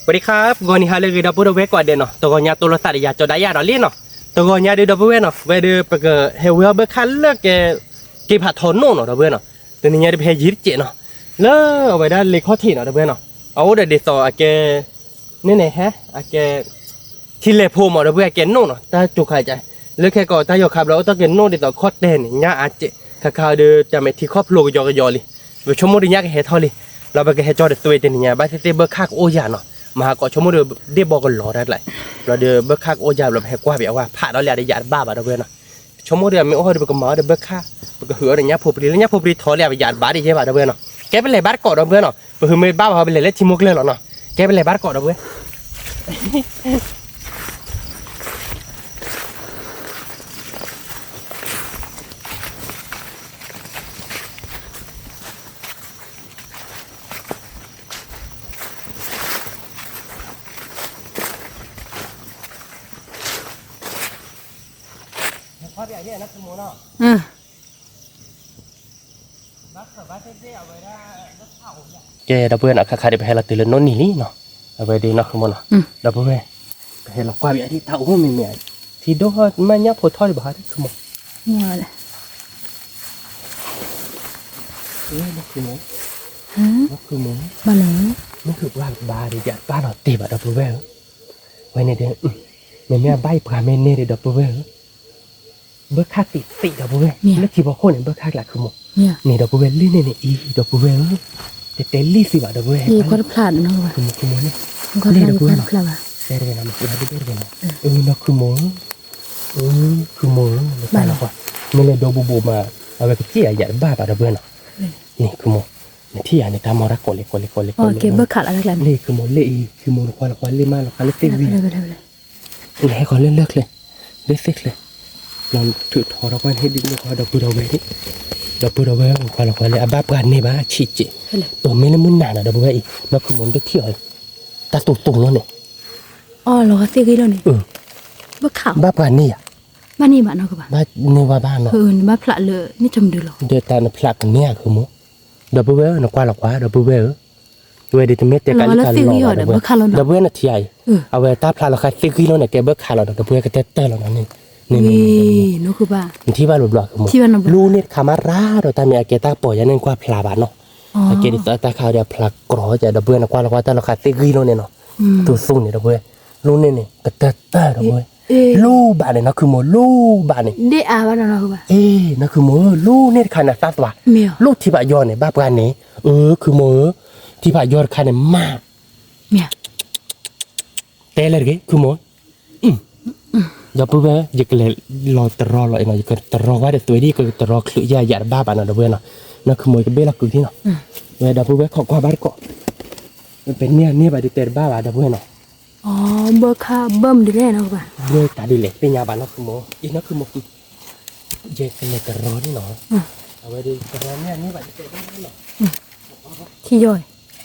สวัสดีครับ ဂီၤနံၤဟါလၢအဂ့ၤ ဒီပုၢ်ဝဲၢ်ကိးဂၤဒဲးနီၤ, တဂီၤညါတိၢ်လိာ်သးဒီးယၤ ကၠီဒါယၤဒီးလံနီၤ, တဂီၤညါဒီး ဒီပုၢ်ဝဲၢ်နီၤ, ဝဲဒီးပကဟဲဝဲအီၣ်ဘၢၣ်ခၣ်လၢကဲ က့ဖးထီနိၣ်နီၤ ဒီပုၢ်ဝဲၢ်နီၤ, တနံၤညါဒီးပဟဲယံၤတစဲးနီၤ, လၢအဝဲဒၣ်လ့ခီၣ်ထံးနီၤ ဒီပုၢ်ဝဲၢ်နီၤ, အအိၣ်ဒီးဒ်သိးအကဲ န့ၣ်န့ၣ်ဟဲ အကဲ ထံလဲၤဖိမး ဒီပုၢ်ဝဲၢ် အကဲနိၣ်နီၤ, တၢ်ကိၤခါက လၢခဲကိးတၢ်ယီၤခါဘျီ အိၣ်တ့ၢ်ကဲနိၣ်ဒ်သိးခီၣ်တဲာ်န့ၣ် ညါအါကဲး ခါခါဒီး တၢ်မဲာ်ထံခီၣ်ဖျိကယီကယီလံ, ပဆိကမိၣ်ဒီးညါကဟဲထီၣ်လံ, လီၤပကဟဲကၠီဒီးသွဲတနံၤညါ ဘၣ်သ့ၣ်သ့ၣ်ဘၢၣ်ခၣ်ကအိၣ်ယၤနီၤ, မဟါကိးဆိကမိၣ်ဒီး ဒ့ၣ်ဘီကလီၤတၢ်ကျါ, ဘျီဒီးဘၢၣ်ခၣ်ကအိၣ်ယၤဘျီ ပဟဲကွၢ်ပအီၣ်ဝဲ ဖးဒီးလၢအဒီးယၤတဘၣ်ဘၣ် ဒီပုၢ်ဝဲၢ်နီၤ, ဆိကမိၣ်ဒီး မ့ၢ်အိၣ်ဒီးပကမၤအီၣ်ဒီးဘၢၣ်ခၣ်, ပကဟုးအီၣ်ဒီးညၣ်ဖိပရံၤ လၢညၣ်ဖိပရံၤထီလံ အပယၤတဘၣ်ဒ်ယဲဘၣ် ဒီပုၢ်ဝဲၢ်နီၤ, ကဲပလဲၤဘၣ်တကိး ဒီပုၢ်ဝဲၢ်နီၤ, ပဟုးမ့ၢ်ဘၣ်ဘၣ် ပလဲၤလၢထံမိၢ်ကျၢၢ်လီၤနီၤ, ကဲပလဲၤဘၣ်တကိး ဒီပုၢ်ဝဲၢ် ကဲ ဒီပုၢ်ဝဲၢ်နီၤ, ခါခါဒီး ပဟဲလီၤတုၤလၢနိၣ်နံၤလံနီၤ, အဝဲဒၣ်နီၢ်ဃုမိၢ်နီၤ, ဒီပုၢ်ဝဲၢ်, ပဟဲလီၤကွၢ်ဘၣ်အံၤ တၢ်အိၣ်မ့ၢ်မ့ၢ်, ထံဒိၣ်မး ညၣ်ဖိထီၣ်ဒံးဘၣ် ဒီးဃုမိၢ်, နီၢ်ဃုမိၢ်, နီၢ်ဃုမိၢ်, မ့ၢ်ဃုပှၢ်ဘၣ်ဒီး ယပၢ်လီၤတ့ၢ်ဘၣ် ဒီပုၢ်ဝဲၢ်ဧၢ, ဝဲန့ၣ်ဒီး, မ့မ့ၢ်အဘၣ်အံၤပှၤမ့ၢ်န့ၢ်ဒီး ဒီပုၢ်ဝဲၢ်ဧၢ ဘၢၣ်ခၣ်သံးသံး ဒီပုၢ်ဝဲၢ်, လၢထံဖီခိၣ်န့ၣ် ဘၢၣ်ခၣ်ကျါ ဃုမိၢ်, န့ၣ် ဒီပုၢ်ဝဲၢ် လံၢ်န့ၣ်န့ၣ်အံၤ ဒီပုၢ်ဝဲၢ်ဧၢ, တဲတဲလံၢ်သံးဘၣ် ဒီပုၢ်ဝဲၢ်, ဃုမိၢ် ဃုမိၢ်န့ၣ်, လံၢ် ဒီပုၢ်ဝဲၢ်နီၤ, တဲတဂ့ၤနီၤ, မ့ၢ်ဃုဒၣ်တဘ့ၣ်တဂ့ၤနီၤ, အၢ နီၢ်ဃုမိၢ်ဧၢ, အၢ ဃုမိၢ်ဧၢ, နကွၢ်လီၤကွၢ်, မ့ၢ်လဲၤဒီဘူးဘူးမး, အဝဲကစံၣ်ယၤယၤတဘၣ်ဘၣ် ဒီပုၢ်ဝဲၢ်နီၤ, န့ၣ် ဃုမိၢ်, နထံၣ်ယၤန့ၣ် တၢ်မီရၣ်ကိးလံကိးလံကိးလံ, လံၢ် ဃုမိၢ် လံၢ်အံၤ ဃုမိၢ် နကွၢ်လီၤကွၢ် လံၢ်မးလီၤဃးလၢသ့ၣ်ဝံၤ နဟဲဃီၤလၢလၢၢ်ချၢ, လၢသ့ၣ်ချၢ, လီၤထုးထီထီၣ်ကွၢ် နဟ့ၣ်ဒုးလိာ်ကွၢ် ဒီပုၢ်ဒီဝဲၢ်န့ၣ်, ဒီပုၢ်ဒီဝဲၢ် နကွၢ်လီၤကွၢ်လၢ အဘၣ်ပှၤန့ၢ်ဘၣ်ဆံးက့, တိၢ်မ့ၢ်လၢမုၢ်နၤနီၤ ဒီပုၢ်ဝဲၢ်အံၤ နီၢ်ဃုမိၢ် နတထံၣ်အီၤ, တၢ်တိၢ်တိၢ်လီၤန့ၣ်, အီၤလီၤဃးသ့ၣ်ဂံၢ်လီၤန့ၣ်, ဘၣ်ပှၤန့ၢ်ယၤ, ဘၣ်န့ၢ်ဘၣ်နီၤကဘၣ်, ဘၣ်န့ၢ်ဝဲဘၣ်နီၤ, နဘၣ်ဖျးလၢ န့ၣ်တမုာ်ဒုးလီၤ, ဒီးတၢ်နဖျးကန့ၢ်ဧါ ဃုမိၢ်, ဒီပုၢ်ဝဲၢ် နကွၢ်လီၤကွၢ် ဒီပုၢ်ဝဲၢ်ဧၢ ဝဲဒၣ်တမ့ၢ်တဲကးလံၣ်ကးလီၤဘၣ် ဒီပုၢ်ဝဲၢ်, ဒီပုၢ်ဝဲၢ်နထံၣ်အံၤ, အဝဲတၢ်ဖျးလီၤဃးသ့ၣ်ဂံၢ်လီၤန့ၣ် ကဲဘၢၣ်ခးလီၤဒီး ဒီပုၢ်ဝဲၢ် ကတၢၢ်တၢၢ်လီၤနီၤန့ၣ်, နထံၣ်ဘၣ်လီၤဘျီ ဃုမိၢ်, လူန့ၣ်တခါမးရၤဒီးတၢ်မ့ၢ်အကဲတၢ်ပီၢ်ယါန့ၣ် နကွၢ်ဖျးဘၣ်နီၤ, အကဲဒ်သိးတၢ်ခးဒီးအဖျးကြီကဲ ဒီပုၢ်ဝဲၢ် နကွၢ်လီၤကွၢ် တၢ်လီၤဃးသ့ၣ်ဂံၢ်လီၤန့ၣ်နီၤ, သူသူန့ၣ် ဒီပုၢ်ဝဲၢ်, လူန့ၣ်န့ၣ် ကတၢၢ်တၢၢ် ဒီပုၢ်ဝဲၢ်, လူဘၣ်န့ၣ် နီၢ်ဃုမိၢ် လူဘၣ်န့ၣ်, နီၢ်ဃုမိၢ်ဧၢ လူန့ၣ်တခါန့ၣ် သးသွါ, လူထံဖးယီၤန့ၣ် ဘၣ်ပှၤန့ၢ်, အၢ ဃုမိၢ်ဧၢ, ထံဖးယီၤတခါန့ၣ်မး တဲလၢတဂ့ၤ ဃုမိၢ်, ဒီပုၢ်ဝဲၢ် ယကလဲၤလီၤတရီလီၤအံၤနီၤ, ယကတရီကွၢ်ဒီးသွဲဒ် ယကတရီချုးယၤယၤတဘၣ်ဘၣ်နီၤ ဒီပုၢ်ဝဲၢ်နီၤ, နီၢ်ဃုမိၢ် ယကဘ့ၣ်လီၤကုာ်သ့ၣ်နီၤ, ဝဲဒီပုၢ်ဝဲၢ် ခိးကွၢ်ဘၣ်တကိး, ပန့ၢ်န့ၢ်ဘၣ်ဒီးတဲတဘၣ်ဘၣ် ဒီပုၢ်ဝဲၢ်နီၤ, ဘၢၣ်ခၣ်ဘၢၣ်မနုၤလဲၣ်နီၤကဘၣ်, ဘၢၣ်တၢ်ဒ်လဲၣ် သ့ၣ်ညါဘၣ်နီၢ်ဃုမိၢ်, အံၤနီၢ်ဃုမိၢ် ယကလဲၤတရီန့ၣ်နီၤ, အဝဲဒီးတရီန့ၢ်န့ၢ်ဘၣ်ဒီးတဲဘၣ်နီၤ ထံယီၤ,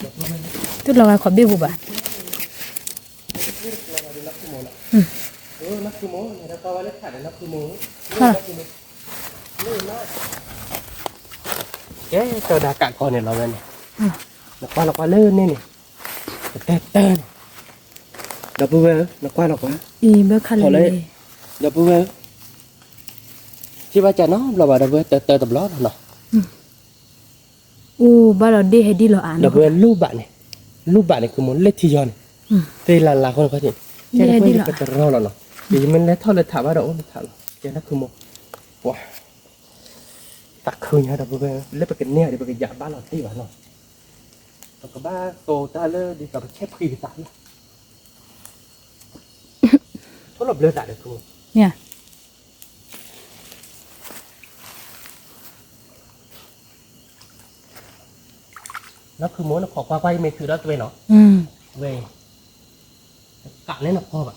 တလီၤဂာ်ခီဘ့ၣ်ပူၤဘၣ်, ကဲ တၢ်ဒၣ်ကးကီန့ၣ်လီၤဝဲန့ၣ်, နကွၢ်လီၤကွၢ်လၢန့ၣ်န့ၣ်, ကတၢၢ်တၢၢ်န့ၣ်, ဒီပုၢ်ဝဲၢ်ဧၢ နကွၢ်လီၤကွၢ်, ဘၢၣ်ခၣ်လၢ, ဒီပုၢ်ဝဲၢ်ဧၢ, ထံၣ်ဘၣ်ကနီဘျီဘၣ် ဒီပုၢ်ဝဲၢ် တၢၢ်တၢၢ်တဘျီလီၤနီၤ အိၣ်ဘၣ်ဒီးဒ့ၣ်ဟဲဒ်လီၤအါနီၤ, ဒီပုၢ်ဝဲၢ် လူဘၣ်န့ၣ်, လူဘၣ်န့ၣ် ဃုမိၢ်လၢထံယီၤန့ၣ်, သ့ၣ်လၢ်လၢ်ဃိန့ၣ်ခီၣ်ထံး, ကဲဒီပုၢ်ဝဲၢ် ယကတရီလီၤနီၤ, ယမ့ၢ်လဲၤထီၣ်လၢထးဘၣ်ဒီးအိၣ်လၢထးလီၤ, ကဲနီၢ်ဃုမိၢ်, ပှၤ, သးခုညါဒီပုၢ်ဝဲၢ် လၢပကန့ၢ်ဒီး ပကယၤဘၣ်လီၤတ့ၢ်ဘၣ်နီၤ, ပကဘၣ်သိတၢ်လၢဒ်သိးပဆဲးဖှံကသးလီၤ, ထိၣ်လီၤဘျၢသးဒီးဃုမိၢ် နီၢ်ခုမိၣ် နခိးကွၢ်ကွၢ် ယမ့ၢ်ထုးဒီးသွဲနီၤ, ဝဲ, ကးလဲၣ်နဖီဘၣ်,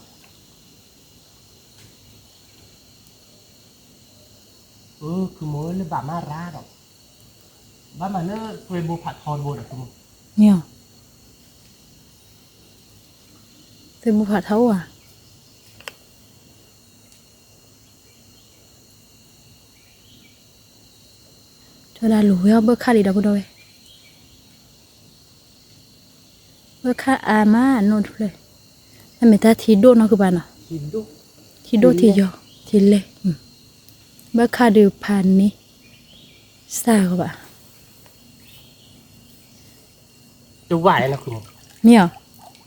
အၢ ခုမိၣ် လၢဘၣ်မၤရၤဒီး, ဘၣ်မၤလၢသွဲဘိဖးထီတဘိဒီး ခုမိၣ်, မ့ၢ်, သွဲဘိဖးထီအိၣ်ဧါ တဲဝဲဒၣ် လူၤဝဲအီၣ်ဘၢၣ်ခၣ်လံဒီပုၢ်ဒီဝဲၢ်, ဘၢၣ် ဘၣ်ခါအါမးနီၣ်တဖျၢၣ်, တၢ်မ့ၢ်တၢ်ထံဒိၣ်နီၢ်ခုဘၣ်နီၤ, ထံဒိၣ်ထံယီၤ, ထံလဲၢ်, ဘၣ်ခါဒုးဖးန့ၢ်, စၢ်ကဘၣ်, တဝၢ်နီၢ်ခုမး, မ့ၢ်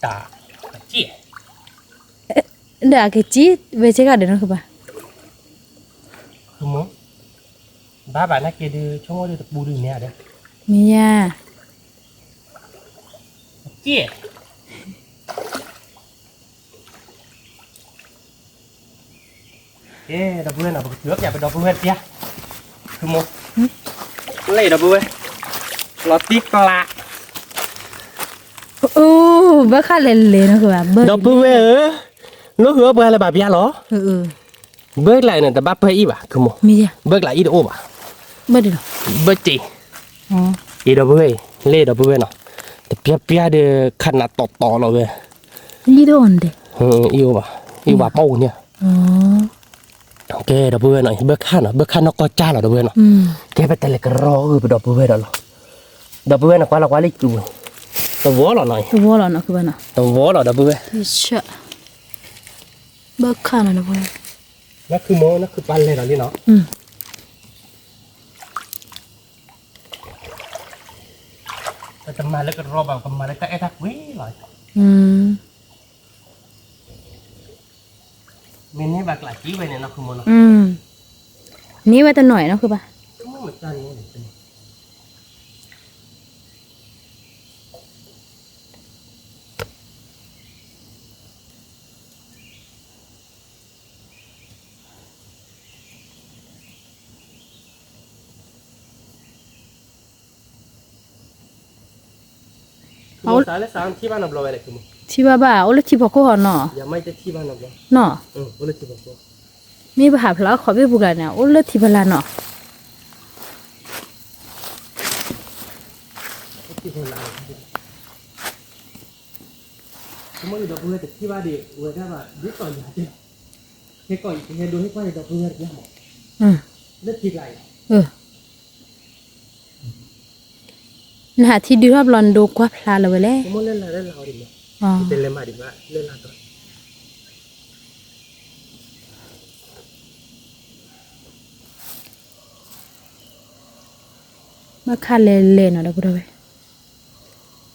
အီၤ, တၢ်, ဒီးအကစံၣ် ဝဲဆ့ကၤဒီးနီၢ်ခုဘၣ်, ခုမး, ဘၣ်ဘၣ်နာ်က့ဒုး ဆိကမိၣ်ဒုးတပူၤဒုးန့ၣ်ဒီး, မ့ၢ်ယၤ, ကဲ, ကဲ, ဒီပုၢ်ဝဲၢ်နီၤ ပကထုးအီၣ်ပၠးပဒီပုၢ်ဝဲၢ်တပျၢ်, ခုမး, လၢဒီပုၢ်ဝဲၢ်, လီၤတံၢ်ကျး, အိၣ်, ဘၣ်ခါလဲၤလဲၤနီၢ်ခုဘၣ်, ဒီပုၢ်ဝဲၢ်ဧၢ, နအိၣ်ဃုာ်အီၣ်ပှၤလၢဘၣ်ပျၢ်လီၤ, ဘၢကျးအံၤန့ၣ် တဘၣ်ပၢၢ်အံၣ်ဘၣ် ခုမး, ဘၢကျးအံၣ်တအိၣ်ဘၣ်, ဘၢတ့ၢ်, အံၤဒီပုၢ်ဝဲၢ်, လၢဒီပုၢ်ဝဲၢ်နီၤ, တပျၢ်ပျၢ်ဒီး ခးနးတီတီလီၤဝဲ, အံၣ်တအိၣ်ဘၣ်, အံၣ်အိၣ်ဘၣ်ပီၣ်န့ၣ်, ကဲ ဒီပုၢ်ဝဲၢ်နီၤ ဘၢခါနီၤ ဘၢခါနီၢ်ကီၢ်ကၢ်လီၤ ဒီပုၢ်ဝဲၢ်နီၤ, ကဲပတဲလဲၤကရီဂုာ်ပဒီပုၢ်ဝဲၢ်ဒီးလီၤ, ဒီပုၢ်ဝဲၢ်နီၤ ကွၢ်လီၤကွၢ်လၢကၠူ, တဝီလီၤနီၤ, တဝီလီၤနီၤ ဒီပုၢ်ဝဲၢ်, ဘၢခါနီၤ ဒီပုၢ်ဝဲၢ်, နခုမး နခုပာ်လဲၤဒီးလံနီၤ, ပတမၤလၢကရီဘၣ် ပကမၤလၢတၢ်အဲၣ်တၢ်ကွံလီၤ, မ့ၢ်န့ၢ်ဘၣ်ကျးကံဝဲန့ၣ်နီၤ ခုမးနီၤ, န့ၢ်ဝဲတနီၤနီၤ ခုဘၣ်, ထံဘၣ်ဘၣ် အိၣ်လၢထံဖီခိၣ်ဟီနီၤ, နီၤ, မ့ၢ်ပဟးဖျါအီၣ်ခိးဘ့ၣ်ပူၤကျါန့ၣ် အိၣ်လၢထံဖီလာ်နီၤ, နဟးထံဒုးထီၣ်ဘျီနဒိကွၢ်ဖျါလၢၤဝဲလဲၣ်, ဘၣ်ခါလဲၤလဲၤနီၤ ဒီပုၢ်ဝဲၢ်, မ့ၢ်, တနံၤညါ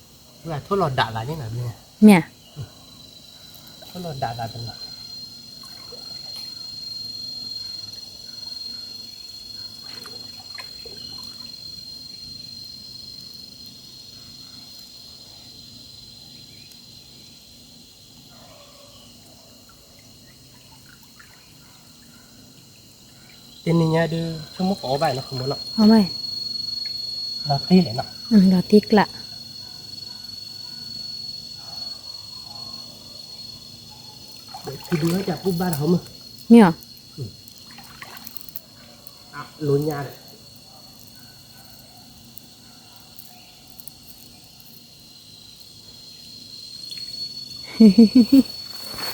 ဒုး ဆိကမိၣ်ကိးဘၣ်နီၤ ခုမးနီၤ, လီၤတံၢ်လဲၣ်နီၤ, လီၤတံၢ်ကျး, မ့ၢ်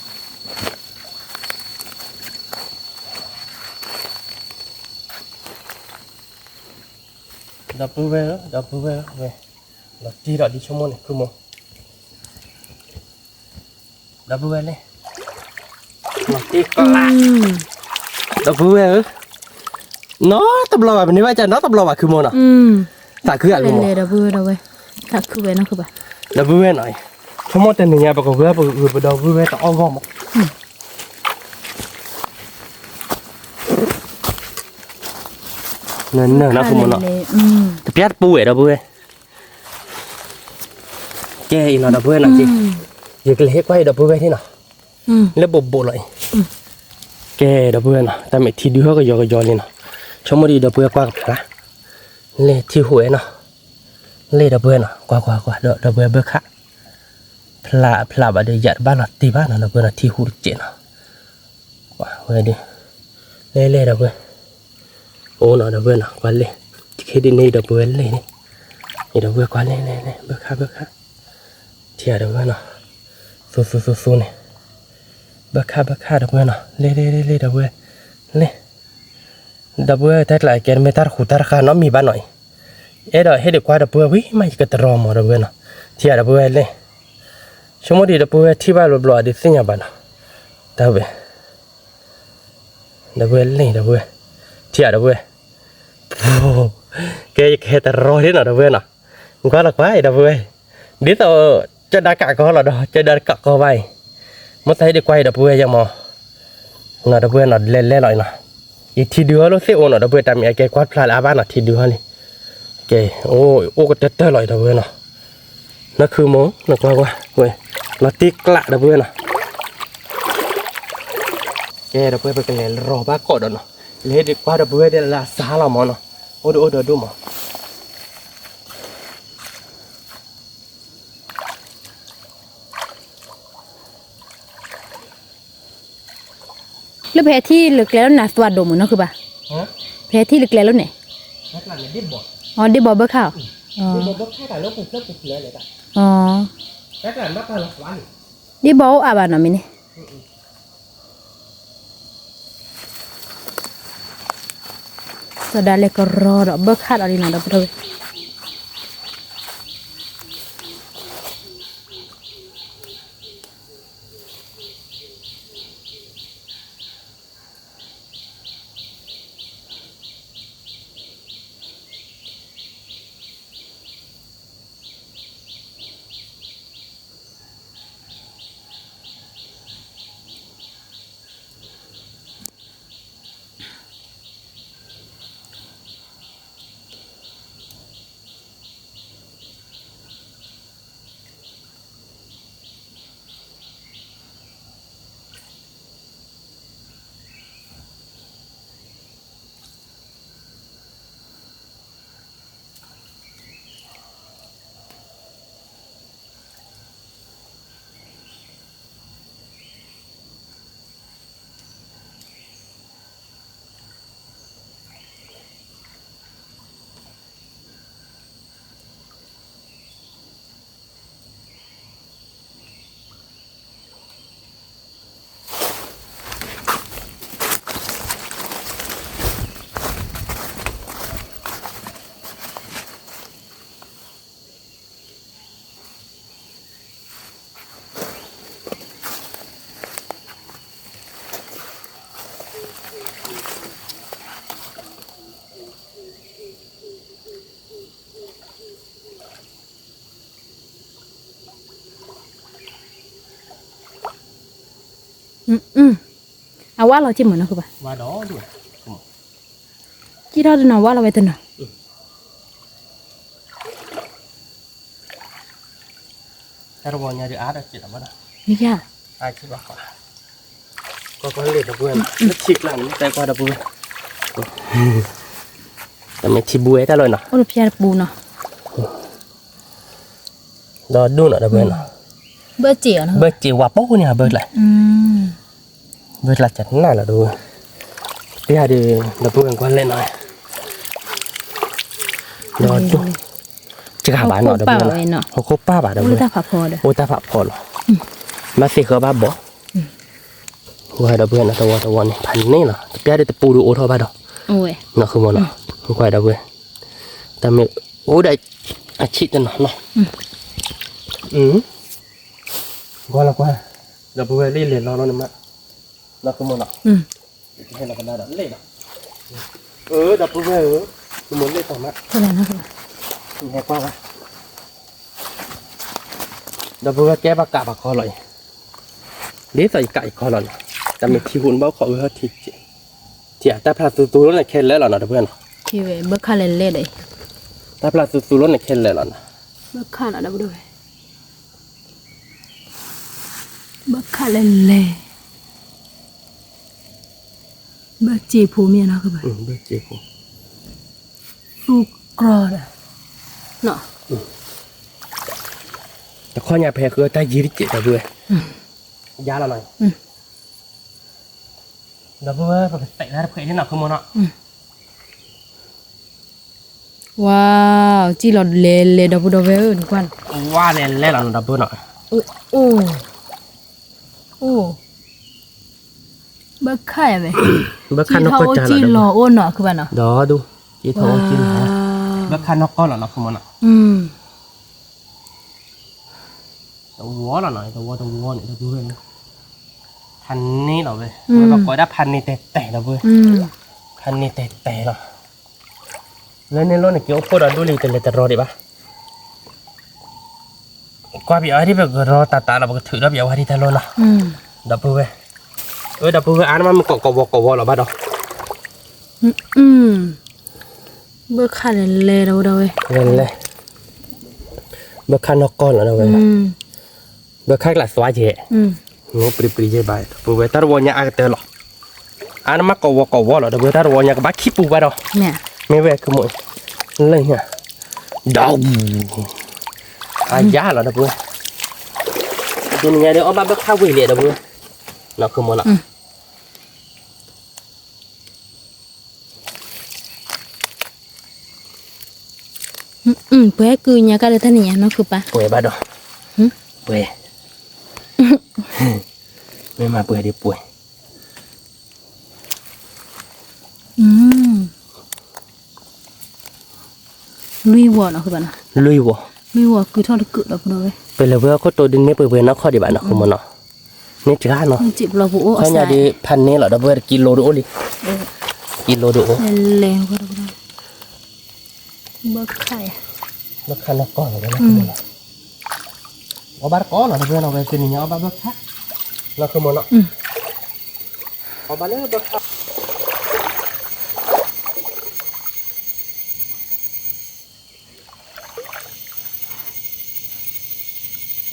အီၤ ဒီပုၢ်ဝဲၢ်ဧၢ, ဒီပုၢ်ဝဲၢ်ဧၢ, ဝဲ, လီၤတံၢ်ဒီးဒ်ဆိကမိၣ်န့ၣ် ခုမး, ဒီပုၢ်ဝဲၢ်လဲၣ်, လီၤတံၢ်ကျး, ဒီပုၢ်ဝဲၢ်ဧၢ, နီတဘျီဘၣ် ပန့ၢ်ဘၣ်ကၢ်နီတဘျီဘၣ် ခုမးနီၤ, သးခုဧါ ဒီပုၢ်ဝဲၢ်နီၤ, ဆိကမိၣ်တနံၤညါ ပကဝဲပဂုာ်ပဒီပုၢ်ဝဲၢ်တအီၣ်ဂီၢ်မး, နနၢ်နီၤ ခုမးနီၤ, တပျၢ်တပူၤဝဲ ဒီပုၢ်ဝဲၢ် ကဲအံၤနီၤ ဒီပုၢ်ဝဲၢ်နီၤ, ယကလဲၤဟ့ၣ်ကွၢ်အံၤဒီပုၢ်ဝဲၢ်န့ၣ်နီၤ, လၢဘိးဘိးလီၤအံၤ, ကဲဒီပုၢ်ဝဲၢ်နီၤ တၢ်မဲာ်ထံဒုးဟီၣ်ကယီကယီလံနီၤ, ဆိကမိၣ်ဒ်ဒီပုၢ်ဝဲၢ်ကွၢ်ကဖျါ, လဲၤထံဟိးဝဲနီၤ, လဲၤဒီပုၢ်ဝဲၢ်နီၤ ကွၢ်ကွၢ်ကွၢ် ဒီပုၢ်ဝဲၢ်ဘၢခါ, ဖျါဖျါဘၣ်ဒီးယၤတဘၣ်လီၤတံၢ်ဘၣ်နီၤ ဒီပုၢ်ဝဲၢ်နီၤ ထံဟူးတစဲးနီၤ, ဝဲဒၣ်, လဲၤလဲၤဒီပုၢ်ဝဲၢ် အိၣ်နီၤ ဒီပုၢ်ဝဲၢ်နီၤ ကွၢ်လဲၣ်, တခ့ဒ်န့ၣ် ဒီပုၢ်ဝဲၢ်လဲၣ်န့ၣ်, ဒီပုၢ်ဝဲၢ်ကွၢ်လဲၣ်လဲၣ်လဲၣ် ဘၢခါဘၢခါ, ထံၣ်ဒီပုၢ်ဝဲၢ်နီၤ, သူသူသူသူန့ၣ်, ဘၢခါဘၢခါ ဒီပုၢ်ဝဲၢ်နီၤ လဲၣ်လဲၣ်လဲၣ်လဲၣ် ဒီပုၢ်ဝဲၢ်, လဲၣ်, ဒီပုၢ်ဝဲၢ်တၢ်ကျးကဲတမ့ၢ်တၢ်တဃူတၢ်တဃာ်နီတမံၤဘၣ်နီၤအံၤ, အဲၣ်ဒိးဟ့ၣ်ဒုးကွၢ်ဒီပုၢ်ဝဲၢ်ဝံၤမး ယကတရီမး ဒီပုၢ်ဝဲၢ်နီၤ, ထံၣ်ဒီပုၢ်ဝဲၢ်လဲၣ်, ဆိကမိၣ်ဒံး ဒီပုၢ်ဝဲၢ် ထံၣ်ဘၣ်ဘျီဘျီ ဒုးသ့ၣ်ညါဘၣ်နီၤ, တၢ်ဝဲ ဒီပုၢ်ဝဲၢ် လ့ၣ် ဒီပုၢ်ဝဲၢ်, ထံၣ်ဧါ ဒီပုၢ်ဝဲၢ်, ကဲ ယကဟဲတရီတ့ၢ်နီၤ ဒီပုၢ်ဝဲၢ်နီၤ, ကွၢ်လီၤကွၢ်အံၤ ဒီပုၢ်ဝဲၢ်, ဒ်သိး ကၢၣ်ဒၣ်ကးကီလီၤဒီး ကၢၣ်ဒၣ်တကးကီဘၣ်အံၤ, မိၢ်သးဟ့ၣ်ဒုးကွၢ်အံၤ ဒီပုၢ်ဝဲၢ် ယမီၤ နီၤ ဒီပုၢ်ဝဲၢ်နီၤ လဲၤလဲၤလီၤအံၤနီၤ, ယထံဒုးဟီၣ်လိၣ်သ့ၣ်အိၣ်နီၤ ဒီပုၢ်ဝဲၢ် တၢ်မ့ၢ်အကဲကွၢ်ဖျါလၢအဘၣ်နီၤ ထံဒုးဟီၣ်လံ, ကဲ အိၣ် အိၣ်ကတၢၢ်တၢၢ်လီၤအံၤ ဒီပုၢ်ဝဲၢ်နီၤ, နၢ်ခုမီၤ နကွၢ်ကွၢ် ဝဲ လီၤတံၢ်ကျး ဒီပုၢ်ဝဲၢ်နီၤ, ကဲ ဒီပုၢ်ဝဲၢ် ပကလဲၤရီၤဘၣ်ကိးဒီးနီၤ, လဲၤဒုးကွၢ် ဒီပုၢ်ဝဲၢ် ဒ်လၢအစါလီၤမီၤနီၤ, အိၣ်ဒီးအိၣ်ဒီးဒိၣ်မီၤ လၢဖဲထံၣ်လၢကျဲလီၤန့ၣ် သွးဒိၣ်မးနီၤ ခုဘၣ်, ဖဲထံၣ်လၢကျဲလီၤန့ၣ်, အဒ့ဘီဘၣ်ခါ, ဒ့ဘီအိၣ်အါဘၣ်နီၤမ့ၢ်န့ၣ်, သဒၣ်လဲၤကရီဒီးဘၢခၣ်ဒီးလံနီၤ ဒီပုၢ်ဝဲၢ် အဝါလီၤက့မ့ၢ်နီၤ ကဘၣ်, ကံထီၣ်တနီၤ ဝါလီၤဝဲတနီၤ, တၢ်တဝီညါဒုးအါတက့ၢ်လီၤဘၣ်ဒီး, မ့ၢ်ယါ, ကွၢ်ကွၢ်လ့ၣ်ဒီပုၢ်ဝဲၢ်, လၢထံကျါန့ၣ် တဲကွၢ်ဒီပုၢ်ဝဲၢ်, တမ့ၢ်ထံဘှဲတၢ်လီၤနီၤ, အိၣ်တဖျါတပူၤနီၤ ဒီဒူၣ်နီၤ ဒီပုၢ်ဝဲၢ်နီၤ, ဘၢၣ်စ့ၤဝါပိန့ၣ် ဘၢၣ်ကျါ, ဘၢၣ်ကျါကနၣ်လီၤဒီပုၢ်ဝဲၢ်, ပျၢ်ဒီး ဒီပုၢ်ဝဲၢ်ကွၢ်လဲၣ်နီၤ, ဒီဒူၣ်, စှၤဘၣ်နီၤ ဒီပုၢ်ဝဲၢ်နီၤ, ဟီၣ်ခိၣ်ပၢ်ဘၣ်ဒီပုၢ်ဝဲၢ်, အိၣ်တၢ်ဖးဖီဒီး, မၤသ့ၣ်ဃီဘၣ်ဘီ ကွၢ်ဒီပုၢ်ဝဲၢ်နီၤ တဝီတဝီန့ၣ် ဖးန့ၢ်လီၤ တပျၢ်ဒီးတပူၤဒုးအိၣ်ထီၣ်ဘၣ်ဒီး, နီၤ ဃုမီၤနီၤ, ကွၢ်ဒီပုၢ်ဝဲၢ်, တၢ်မ့ၢ်အိၣ်ဒီးအဆံးတနီၤနီၤ, ကွၢ်လီၤကွၢ်, ဒီပုၢ်ဝဲၢ်လံလဲၤလီၤလီၤန့ၣ်မး, နီၤ ဃုမီၤနီၤ, ဟဲလီၤကဒါဒီးလ့ၣ်ဒီး, အၢ ဒီပုၢ်ဝဲၢ်ဧၢ, ဃုမီၤလ့ၣ်တီၤမး, ဟဲကွၢ်ဝဲ ဒီပုၢ်ဝဲၢ်ကဲဘၣ်ကးဘၣ်ခီလီၤအံၤ, ဒ်သိးယကးယခီလီၤနီၤ, တၢ်မ့ၢ်ထံဟူးန့ၣ်ဘၣ်ခီအုးဟဲထံ, ထံအတၢ်ဖျါသူသူလီၤန့ၣ်ခဲလၢာ်လီၤနီၤ ဒီပုၢ်ဝဲၢ်နီၤ, ဘၢခၣ်လဲၤလဲၤဒီးအံၤ, တၢ်ဖျါသူသူလီၤန့ၣ်ခဲလၢာ်လီၤနီၤ, ဘၢခၣ်နီၤ ဒီပုၢ်ဝဲၢ်, ဘၢခၣ်လဲၤလဲၤ, ဘၢစ့ဖိမ့ၢ်နီၤ ကဘၣ်, ဘၢစ့ဖိ သူကြီဒီး, တခီညါဖဲဃုတၢ်ယံၤတစဲး ဒီပုၢ်ဝဲၢ်, ယါလီၤနီၤ, ဒီပုၢ်ဝဲၢ် ပကတဲးလၢတဖျဲးန့ၣ်နီၤ ဃုမီၤနီၤ, ဝါ ကံၣ်လီၤလဲၤလဲၤ ဒီပုၢ်ဒီဝဲၢ်ဧၢ နကွၢ်နီၤ, ဝါလဲၤလဲၤလီၤနီၤ ဒီပုၢ်ဝဲၢ်နီၤ, အိၣ် အိၣ် ဘၢခၣ်ယါဝဲ, ဘၢခၣ်နီၢ်ကီၢ်တၢ်လီၤ ကံၣ်ထီၣ်အိၣ်ကံၣ်လီၤအိၣ်နီၤ ခုဘၣ်နီၤ, ဒီဒူၣ် ကံၣ်ထီၣ်အိၣ်ကံၣ်လီၤ, ဘၢခၣ်နီၢ်ကီၢ်လီၤနီၤ ဃုမီၤနီၤ, ဒီ ဝီလီၤနီၤ, တဝီတဝီန့ၣ် ဒီပုၢ်ဝဲၢ်, ဖးန့ၢ်လီၤဝဲ, ဝဲပှၤကိးဒၣ်ဖးန့ၢ်တဲာ်တဲာ် ဒီပုၢ်ဝဲၢ်, ဖးန့ၢ်တဲာ်တဲာ်လီၤ. လၢန့ၣ်လိၣ်န့ၣ် က့ၤအိၣ်ဖှိၣ်ဒီးဒူၣ်လံ တလဲၤတရီဒံးဘၣ်. ကွၢ်ပယီၤဒ်ပကရီတၢ်တၢ်လီၤ ပကထုးဒီးပယီၤဝဲဒ်တၢ်လိၣ်နီၤ, ဒီပုၢ်ဝဲၢ်, အဝဲဒီပုၢ်ဝဲၢ် အါန့ၢ်မးမ့ၢ်ကိးကိးဝီကိးဝီလီၤဘၣ်ဒီး ဘၣ်ခါလဲၤလဲၤဒီးဝဲဒီးဝဲ, လဲၤလဲၤ, ဘၣ်ခါနီၢ်ကီၢ်လီၤဒီးဝဲ, ဘၣ်ခါကျးသွါကဲ, မ့ၢ်ပျံၤပျံၤယဲဘၣ် ဒီပုၢ်ဝဲၢ် တၢ်တဝီညါအါကတၢၢ်လီၤ, အါန့ၢ်မးကိးဝီကိးဝီလီၤ ဒီပုၢ်ဝဲၢ် တၢ်တဝီညါကဘၣ်ခံပူၤဘၣ်ဒီး, မ့ၢ်ဝဲၢ်ကမူၣ်, လၢညါ, ဒီး, အါယါလီၤ ဒီပုၢ်ဝဲၢ်, ဒ်န့ၣ်ညါဒီး အီၣ်ဘၣ်ဘၣ်ခါဝံၤလဲၣ် ဒီပုၢ်ဝဲၢ်, နီၢ်ကမူၣ်နီၤ ပှဲၤကုညါကၢ်လၢတၢ်န့ၣ်ညါ နီၢ်ခုပၢ်, ပှဲၤဘၣ်ဒီး, ပှဲၤ, မ့ၢ်မၤပှဲၤဒ်ပှဲၤ, လွံၢ်ဝီနီၤ လွံၢ်ဝီ, လွံၢ်ဝီကုထီၣ်တကုာ်ဒီးဖိဒီးဝဲ, ပလဲၤဝဲဟီၣ်ခိၣ်တိဒ်န့ၣ် ပှဲၤပှဲၤနီၢ်ခီၣ်ဒံးဘၣ်နီၢ် ခိမီၤနီၤ, န့ၣ်တဂၤနီၤ, ခီညါဒ်ဖးန့ၢ်လီၤ ဒီပုၢ်ဝဲၢ် ကံလိဒ်အိၣ်လံ, ကံလိဒ်အိၣ်, လဲၤ, ဘၣ်ခါနီၢ်ကီၢ်လီၤ, အီၣ်ဘၣ်တကီလီၤ ဒီပုၢ်ဝဲၢ်နီၤ ဝဲတနံၤညါအီၣ်ဘၣ်ဘၣ်ခါ, နီၢ်ခိမီၤနီၤ, အီၣ်ဘၣ်လၢဘၣ်ခါ ပှၤတၢ်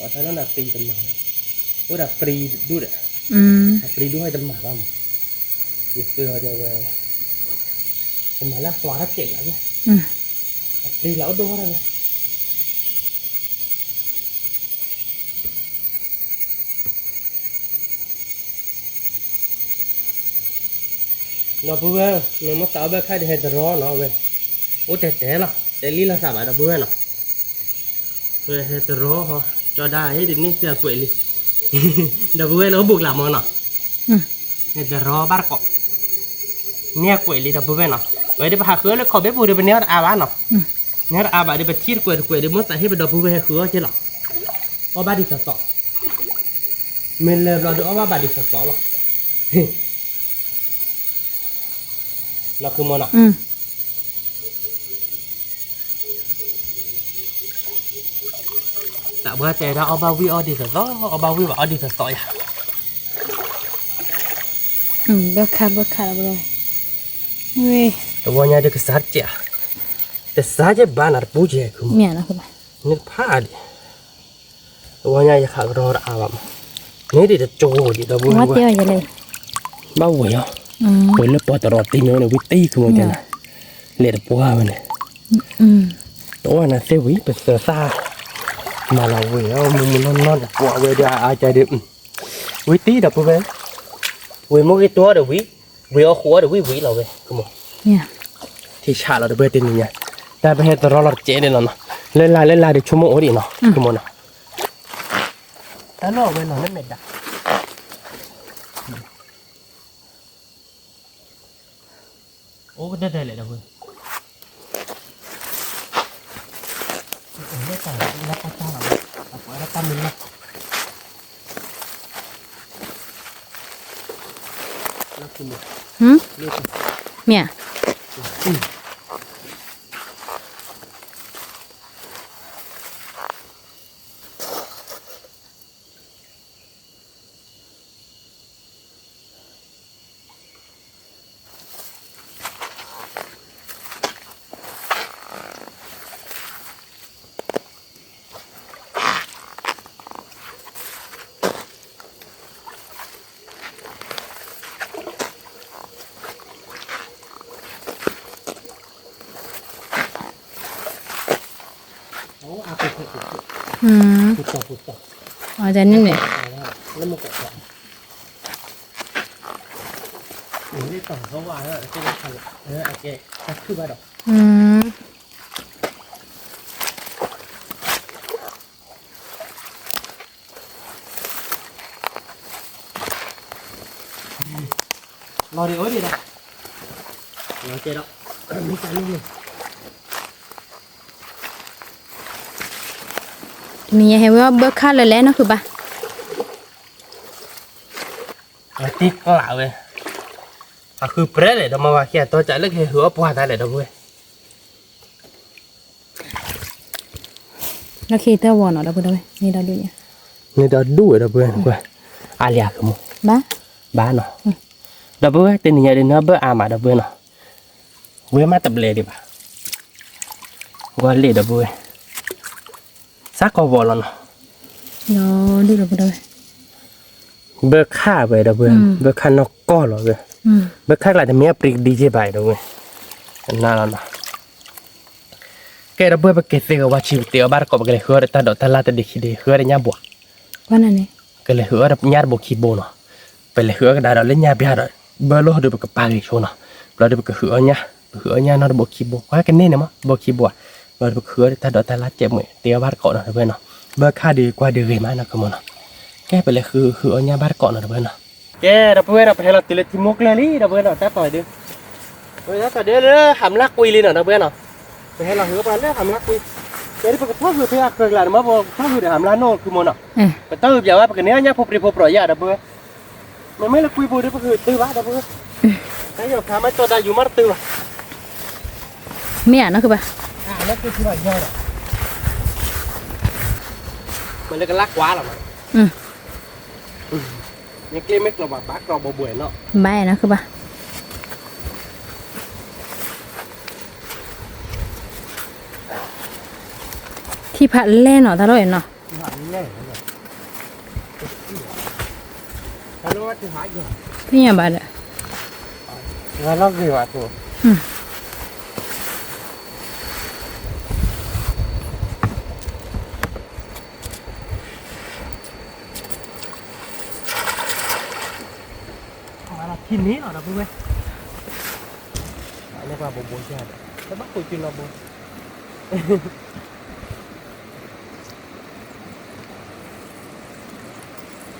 လၢနပျံၤတမၤ, အိၣ်ဒၣ်ပျံၤဒူၣ်ဒီး, အပျံၤဒူၣ်ဟဲတမၤဘၣ်မး, ယသ့ၣ်ညါဒီးဝဲ, ကမၤလၢသွါတၢ်ကဲးလီၤ, အပျံၤလီၤအိၣ်ဒိၣ်ထီၣ်တၢ်ဝဲ ဒီပုၢ်ဝဲၢ်, နမ့ၢ်သးအီၣ်ဘၣ်ခါဒီးဟဲတရီနီၤဝဲ, အိၣ်တဲတဲလီၤ တဲလံလီၤသးဘၣ် ဒီပုၢ်ဝဲၢ်နီၤ, ဝဲဟဲတရီဟီ, ကၠီဒါဟ့ၣ်ဒ်န့ၣ်စၢၤကွဲးလံ, ဒီပုၢ်ဝဲၢ်လၢအိၣ်ဘူးကလးမီၤနီၤ, ဟဲတရီဘၣ်တကိး, န့ၢ်ကွဲးလံ ဒီပုၢ်ဝဲၢ်နီၤ, ဝဲဒ်ပဟးဃုအီၣ်လၢခီဘ့ၣ်ပူၤဒီး ပန့ၢ်အီၣ်တအါဘၣ်နီၤ, န့ၢ်အီၣ်တအါဘၣ်ဒီး ပထံၣ်တကွဲးတကွဲးဒီး မိၢ်သးဟ့ၣ်ပဒီပုၢ်ဝဲၢ်ဟဲဃုအီၣ်က့လီၤ, အီၣ်ဘၣ်ဒ်သိးသိး, မ့ၢ်လဲၤဘျီဒီးအီၣ်ဘၣ်ဘၣ်ဒ်သိးသိးလီၤ, လီၤဃုမီၤနီၤ, သးပှၢ်တဲဒၣ်အီၣ်ဘၣ်ဝံၣ်အီၣ်ဒ်သိးသိး အီၣ်ဘၣ်ဝံၣ်ဘၣ်အီၣ်ဒ်သိးသိးယၤ, ဘၣ်ခါဘၣ်ခါလီၤ, တဝီညါဒီးကစၢ်တကဲး, ကစၢ်ကဲးဘၣ်နၤတပူၤကဲး, မ့ၢ်နဖးဒံး တဝီညါယခးကရီတအါဘၣ်မး, န့ၣ်ဒ်တကၠိဒံး ဒီပုၢ်ဝဲၢ်, ဘၣ်ဝဲၢ်အီၤ, ဝဲၢ်လၢပှၤတရီတံၤမ့ၢ်ဝဲန့ၣ် ဝံၤတံၤခုမီၤတဲနၤ, လဲၤတပှၢ်ဝဲန့ၣ်, တအိၣ်နၤသ့ၣ်ဝံၤ ပသၢသၣ်, မၤလီၤဝဲၢ်အီၤ မုၢ်မုၢ်နီၢ်နီၢ်တပှၢ်ဝဲဒီးအါကဲဒီး, ဝံၤတံၤ ဒီပုၢ်ဝဲၢ်, ဝံၤမိၢ်ဂ့ၤတွီဒီးဝံၤ, ဝံၤအီၣ်ဃိအီၣ်ဒီးဝံၤဝံၤလီၤဝဲ, ထံဆးလီၤ ဒီပုၢ်ဝဲၢ် တနံၤညါ, တၢ်ပဟဲတရီလီၤတကဲးန့ၣ်လီၤနီၤ, လၢလာ်လၢလာ်ဒီးဆိကမိၣ်အိၣ်ဒံးနီၤ ဆိကမိၣ်နီၤ, တၢ်လီၢ်ဝဲလီၤလၢမဲာ်ဒၣ် အိၣ်ကတၢၢ်တၢၢ်လဲၣ်ဒီးဝဲ, လၢတၢ်လၢတၢ်လီၤ, အပှၤလၢတၢ်မုၢ်လီၤ, မ့ၢ်ဧါ, အတန့ၣ်န့ၣ်, လီၤဒံးအိၣ်ဒံးဒီး, လီၤကဲဒီး, မ့ၢ်တၢ်န့ၣ်န့ၣ်, နံၤညါဟဲဝဲအီၣ်ဘၢခၣ်လၢလဲၣ်နီၢ်ဃုဘၣ်. အတံၢ်ကျးဝဲ, အဃုပြဲလဲၣ်ဒီးမၤဝၤခံအတီကးလၢကဟဲဟုးအီၣ်ပှၢ် တၢ်လဲၣ်ဒီပုၢ်ဝဲၢ်. လၢခံတၢ်ဝီနီၤ ဒီပုၢ်ဝဲၢ်, န့ၣ်ဒီဒူၣ်ညါ, န့ၣ်ဒီဒူၣ်ဝဲဒီပုၢ်ဝဲၢ်, အါလံအဃမူ, ဘၣ်, ဘၣ်နီၤ, ဒီပုၢ်ဝဲၢ် တနံၤညါဒုးနဘၢအါမးဒီပုၢ်ဝဲၢ်နီၤ, ဝဲမးတဘျဲဒံးဘၣ်, ကွၢ်လံဒီပုၢ်ဝဲၢ်, စးကီးဝီၤလီၤနီၤ, ဘၢခၣ်ဝဲဒီပုၢ်ဝဲၢ်, ဘၢခၣ်နီၢ်ကီၢ်လီၤဝဲ, ဘၢခၣ်ကျးတမ့ၢ်အပြံကဒံက့ဘၣ်ဒီပုၢ်ဝဲၢ်, နလီၤနီၤ. ကဲဒီပုၢ်ဝဲၢ် ပက့ၤသ့ကဝါဆံး ပတ့အီၣ်ဘၣ်တကိး ပကလဲၤဃုအီၣ်ဒီးတၢ်ဒိးတၢ်လၢ်တဒံးခံဒံး ဃုအီၣ်ဒီးညၣ်ဘှီး, ကလဲၤဃုအီၣ်ဒီးညၣ်တဘိခံဘိနီၤ, ပလဲၤဃုအီၣ်ကဒါဒီးလၢညၣ်ဘျါဒီး ဘၢလိာ်ဒုးပကပာ်ဂ့ၤဆိနီၤ, ဘျီဒုးပကဃုအီၣ်ညၣ်, ပဃုအီၣ်ညၣ်နီၤတဘိခံဘိ ပှၤကန့ၢ်န့ၣ်မး တဘိခံဘိဧါ, ဘျီဒုးပကဃုအီၣ်ဒီးတၢ်ဒိးတၢ်လၢ်ကဲးမုာ် တ့အီၣ်ဘၣ်တကိးနီၤ ဒီပုၢ်ဝဲၢ်နီၤ, ဘၢခၣ်ဒုးကွၢ်ဒုးဂ့ၤမးနီၤ ကမီၤနီၤ, ကဲပလဲၤဃုဃုအီၣ်ညၣ်ဘၣ်တကိးနီၤ ဒီပုၢ်ဝဲၢ်နီၤ. ကဲဒီပုၢ်ဝဲၢ်နီၤ ပဟဲလီၤတုၤလၢထံမိၢ်ကျဲလံ ဒီပုၢ်ဝဲၢ်နီၤ တၢ်တီၤဒုး ဝဲဒၣ်တၢ်ဒုးလၢဟးမလၢ်ကွံလံနီၤ ဒီပုၢ်ဝဲၢ်နီၤ, ပဟဲလီၤဃုပှၤလၢဟးမလၢ်ကွံ, ကဲဒုးပကထီၣ်ဃုဖဲအကၢၢ်ကျါန့ၣ်မး ပထီၣ်ဃုဒီးဟးမလၢ်နီၢ်ခုမီၤနီၤ, ပတၢ်အုးပၠးဝဲ ပကန့ၢ်အီၣ်ညၣ်ဖိပြံဖိပြီးယၤ ဒီပုၢ်ဝဲၢ်, မ့မ့ၢ်လၢကွံဖိဒီးပဃုတုၤဘၣ် ဒီပုၢ်ဝဲၢ်, တၢ်ယီၤခါမ့ၢ်ကၠီတၢ်ယူၤမ့ၢ်တတုၤဘၣ်, မ့ၢ်ဧါနီၢ်ခုဘၣ်, မ့ၢ်လၢကလါကွၢ်လီၤနီၤ မ့ၢ်ကျ့မ့ၢ်ကျီဘၣ် ဘၣ်ကျီဘိဘိနီၤ ဘၣ်နီၤ ကဘၣ် ထံဖးလဲၢ်နီၤ တၢ်လီၢ်အံၤနီၤ သ့ၣ်ညါဘၣ်ဒီး မၤလီၤထံန့ၣ်လီၤ ဒီပုၢ်ဝဲၢ်, လၢပှၤဘိးဘိယၤဒီး တဘၣ်ဃုာ်စုနီၢ်ဘိ,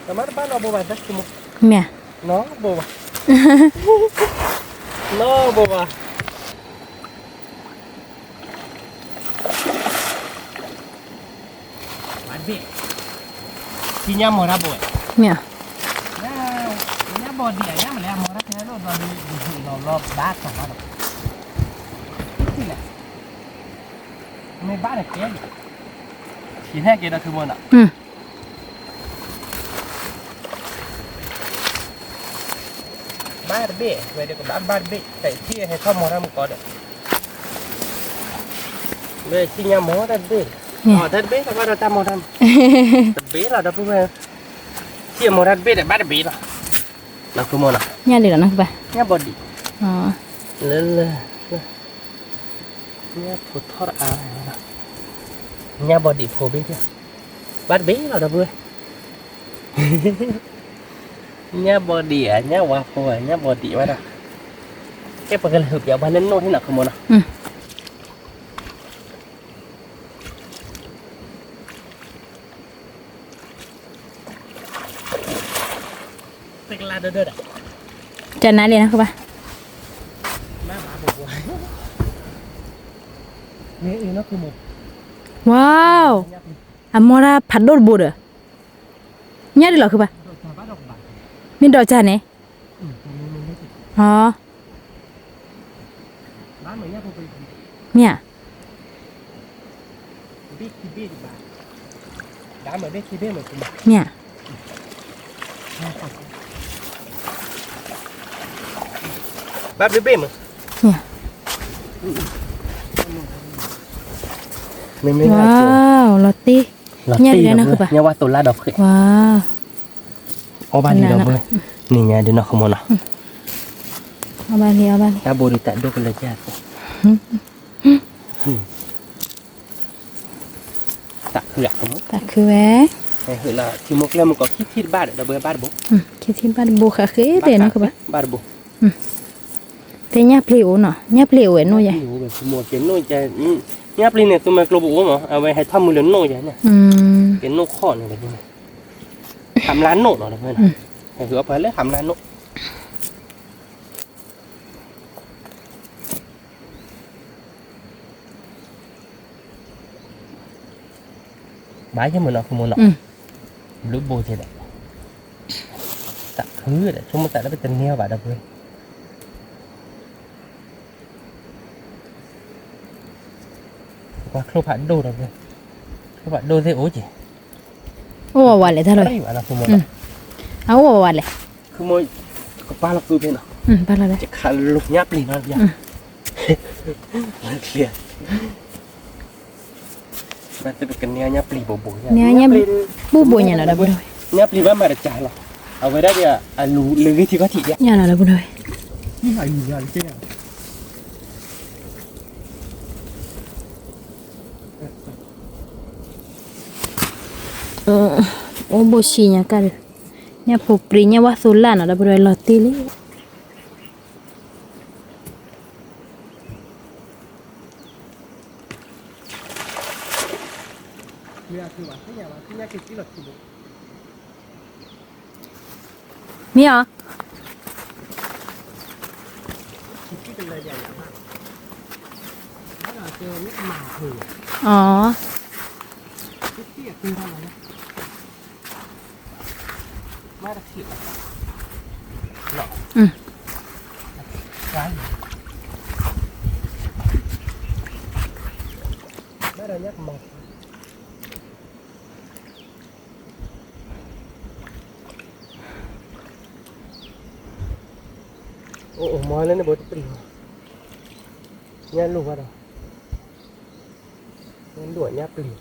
တမ့ၢ်တဘၣ်နီၢ်ဘိဘၣ် တၢ်ဆိကမိၣ်, မ့ၢ်, နီၢ်ဘိဘၣ်, နီၢ်ဘိဘၣ်. ဘၣ်တဘ့ၣ်, ထံညၣ်မီၤတၢ်ဘိ, မ့ၢ်, ညၣ်ဘီဒံးအညၣ်မလဲၣ် အမီၤတၢ်ခဲလၢာ်ဘျီဒုး ဒုးဟူးလီၤလီၤဘၣ်သးဘၣ်ဒီး, လဲၣ်, မ့ၢ်ဘၣ်န့ၣ်ကဲ, ယဟဲက့ၤဒီးသုမိၢ်နီၤ. ဘၣ်တဘ့ၣ်, ဝဲဒၣ်ကဘၣ်ဘၣ်တဘ့ၣ်, တထံၣ်ဟဲထီၣ်မီၤတၢ်မူကီးဒီး, ဝဲထံၣ်ညါမီၤတၢ်တဘ့ၣ်, တၢ်တဘ့ၣ်လီၤဘၣ်ဒီးတၢ်မီၤတၢ်, တဘ့ၣ်လီၤဒီပုၢ်ဝဲၢ်, ထံၣ်မီၤတၢ်တဘ့ၣ်ဒီးဘၣ်တဘ့ၣ်လီၤ, နီၢ်ခိမိၢ်နီၤ, ညၣ်ဒ်လီၤနီၢ်ခိဘၣ်, ညၣ်ဘီဒံး, လၢလၢ, ညၣ်ဖိထီၣ်တအါ, ညၣ်ဘီဒံးဖိဘ့ၣ်, ဘၣ်တဘ့ၣ်လီၤဒီပုၢ်ဝဲၢ် ညၣ်ဘီဒံးဧါ, ညၣ်ဝါဖိဧါ, ညၣ်ဘီဒံးဝဲဒၣ်, ကဲပကလဲၤဟုးပၠးပှၤလၢနိၣ်ဟံၣ်နီၢ်ခိမိၢ်နီၤ. ကနါလံနီၢ်ခိဘၣ်, ဝါ, အမီၤတၢ်ဖးဒိၣ်တဘိဒီး, ညၣ်ဒ်လီၤခုဘၣ်, မ့ၢ်ဒီးကၢ်န့ၣ်, မ့ၢ်ဧါ, မ့ၢ်ဧါ, ဘၣ်ဘ့ၣ်ဘ့ၣ်မး, မ့မ့ၢ်လီၤတ့, ညၣ်ဒ်လီၤနီၢ်ခိဘၣ်, ညၣ်ဝါသိးလါဒီးဖှဲး, ဝါ, အီၣ်ဘၣ်လံဒီပုၢ်ဝဲၢ်, နံၤညါဒုးနီၢ်ခိမိၢ်နီၤ, အီၣ်ဘၣ်လံ အီၣ်ဘၣ်လံ, တၢ်ဘိဒုးတၢ်ဒိၣ်ကလဲၤကၢ်, တၢ်ခု, တၢ်ခုဝဲ, ထံမိၢ်ကျဲမုၢ်ကီး ခံထံၣ်တဘၣ်ဒီး ဒီပုၢ်ဝဲၢ် ဘၣ်တဘိ, ခံထံၣ်ဘၣ်တဘိဃးဃ့သ့ၣ်နီၢ်ခိဘၣ်, ဘၣ်တဘိ, တဲညၣ်ပျံၤအိၣ်နီၤ, ညၣ်ပျံၤအိၣ်ဝဲနိၣ်ယဲ, ညၣ်ပျံၤန့ၣ် သုမဲာ်ကျိပအိၣ်မး, အဝဲဟဲထီၣ်မုာ်လၢနိၣ်ယဲန့ၣ်, ကဲနိၣ်ခီၣ်န့ၣ်, ဟးမလါနိၣ်နီၤ, ဟဲဃုအီၣ်ပှၤလၢဟးမလါနိၣ်. ဘၣ်ယဲမုၢ်နီၤ ဃုမိၢ်နီၤ, ဘျုးဘိၣ်ကဲဒီး, တၢ်ခုဒီး ဆိကမိၣ်တၢ်လၢပတန့ၢ်အီၤဘၣ်ဒီပုၢ်ဝဲၢ်, ကွၢ်ချိၣ်ဖးဒိၣ်ဒီပုၢ်ဝဲၢ်, ချိၣ်ဖးဒိၣ်သ့ၣ်အိၣ်ကဲ, အိၣ်ဝဲလဲၣ်တၢ်လီၤ, အအိၣ်ဝဲလဲၣ်, ဃုမိၢ်, ကပာ်လီၤဃုဖဲနီၤ, ပာ်လီၤလၢ ယခးလိာ်ညၣ်ပျံၤနီၤ, ပကန့ၢ်ညၣ်ပျံၤဘိးဘိး, ညၣ်ပျံၤဘိးဘိးညါနီၤဒီပုၢ်ဝဲၢ်, ညၣ်ပျံၤဘၣ်မၤတကးလီၤ, အဝဲဒၣ်ဒီး အလူၤလၢဂ့ၢ်ထံခီၣ်ထံးညါနီၤဒီပုၢ်ဝဲၢ်, အိၣ်ဘိၣ်ဆံညါကါဒီး, ညၣ်ဖိပြံ ညၣ်ဝါသိလၢ်နီၤ ဒီပုၢ်ဝဲၢ် လီၤတံၢ်လံ. မ့ၢ်အီၤ, အီၤ, အိၣ်အိၣ်မီလၢန့ၣ်ဘိတပျံၤ, ညၣ်လိၣ်ဘၣ်ဒီး, ညၣ်လိၣ်ညၣ်ပျံၤ,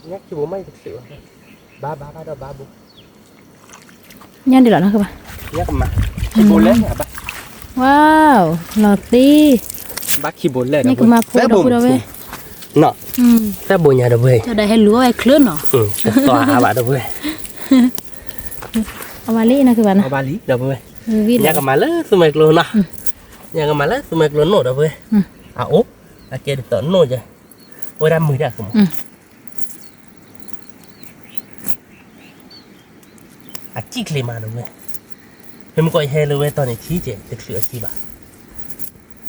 ညၣ်ခံဘိမးယတချုးဘၣ်, ဘၣ်ဘၣ်ဘၣ်ဒီးဘၣ်ဘိ, ညၣ်ဒ်လီၤနီၤကဘၣ်, ညၣ်ကမၤ, ခံဘိလဲၣ်ဘၣ်, ဝါ, လီၤတံၢ်, ဘၣ်ခံဘိလဲၣ်ဒီပုၢ်ဝဲၢ်, သၢဘိညါဒီး, ဟဲလူၤအီၣ်ဝဲချၢနီၤ, ကသွါဘၣ်ဒီပုၢ်ဝဲၢ်, အီၣ်ဘၣ်လံနီၤကဘၣ်နီၤ, အီၣ်ဘၣ်လံဒီပုၢ်ဝဲၢ်, ညၣ်ကမၤလၢသူမဲာ်ကျိနီၤ, ညၣ်ကမၤလၢသူမဲာ်ကျိနိၣ်ဒီပုၢ်ဝဲၢ်, အအိၣ်, အကဲဒ်သိးနိၣ်ယဲ, အဝဲဒၣ်မုာ်ဒၣ်ကမၤ အစံၣ်ချ့မးဒီပုၢ်ဝဲၢ်, မ့ၢ်မုၢ်ကီၢ်ယဟဲလၢဝဲတီၤန့ၣ်ထံကဲး တချုးအစံၣ်ဘၣ်,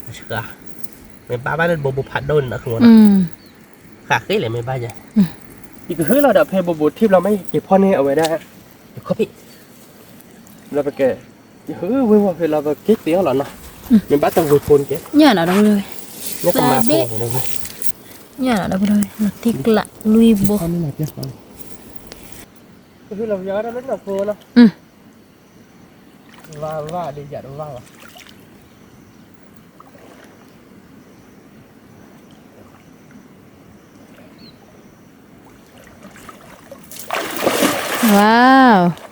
မ့ၢ်ဘၣ်ဘၣ်လၢဘိဘိဖးဒိၣ်န့ၣ်နီၤ ဃုမိၢ်နီၤ, ဃးဃ့လဲၣ်မ့ၢ်ဘၣ်ယဲ, ယကဟုလီၤဒီးဖဲဘိဘိထံဘျီမ့ၢ်ယက့ၤဖီန့ၢ်အဝဲဒၣ်, ယခီၣ်ဖံး, လီၤပကဲ, ယဟုဝ့ၤဝီၤဖဲလီၤပက့ၤတ့ၢ်အီၤလီၤနီၤ, မ့ၢ်ဘၣ်တဝ့ၤဖိန့ၣ်ကဲ, ညၣ်ကမၤဖိ, ညၣ်ဒီပုၢ်ဝဲၢ် လီၤတံၢ်ကျးလွံၢ်ဘိ ကဟုလီၤပယီၤဒၣ်လၢနီၢ်ဖိနီၤ, ဝါဝါဒီးယၤတဝါဝါ, ဝါ,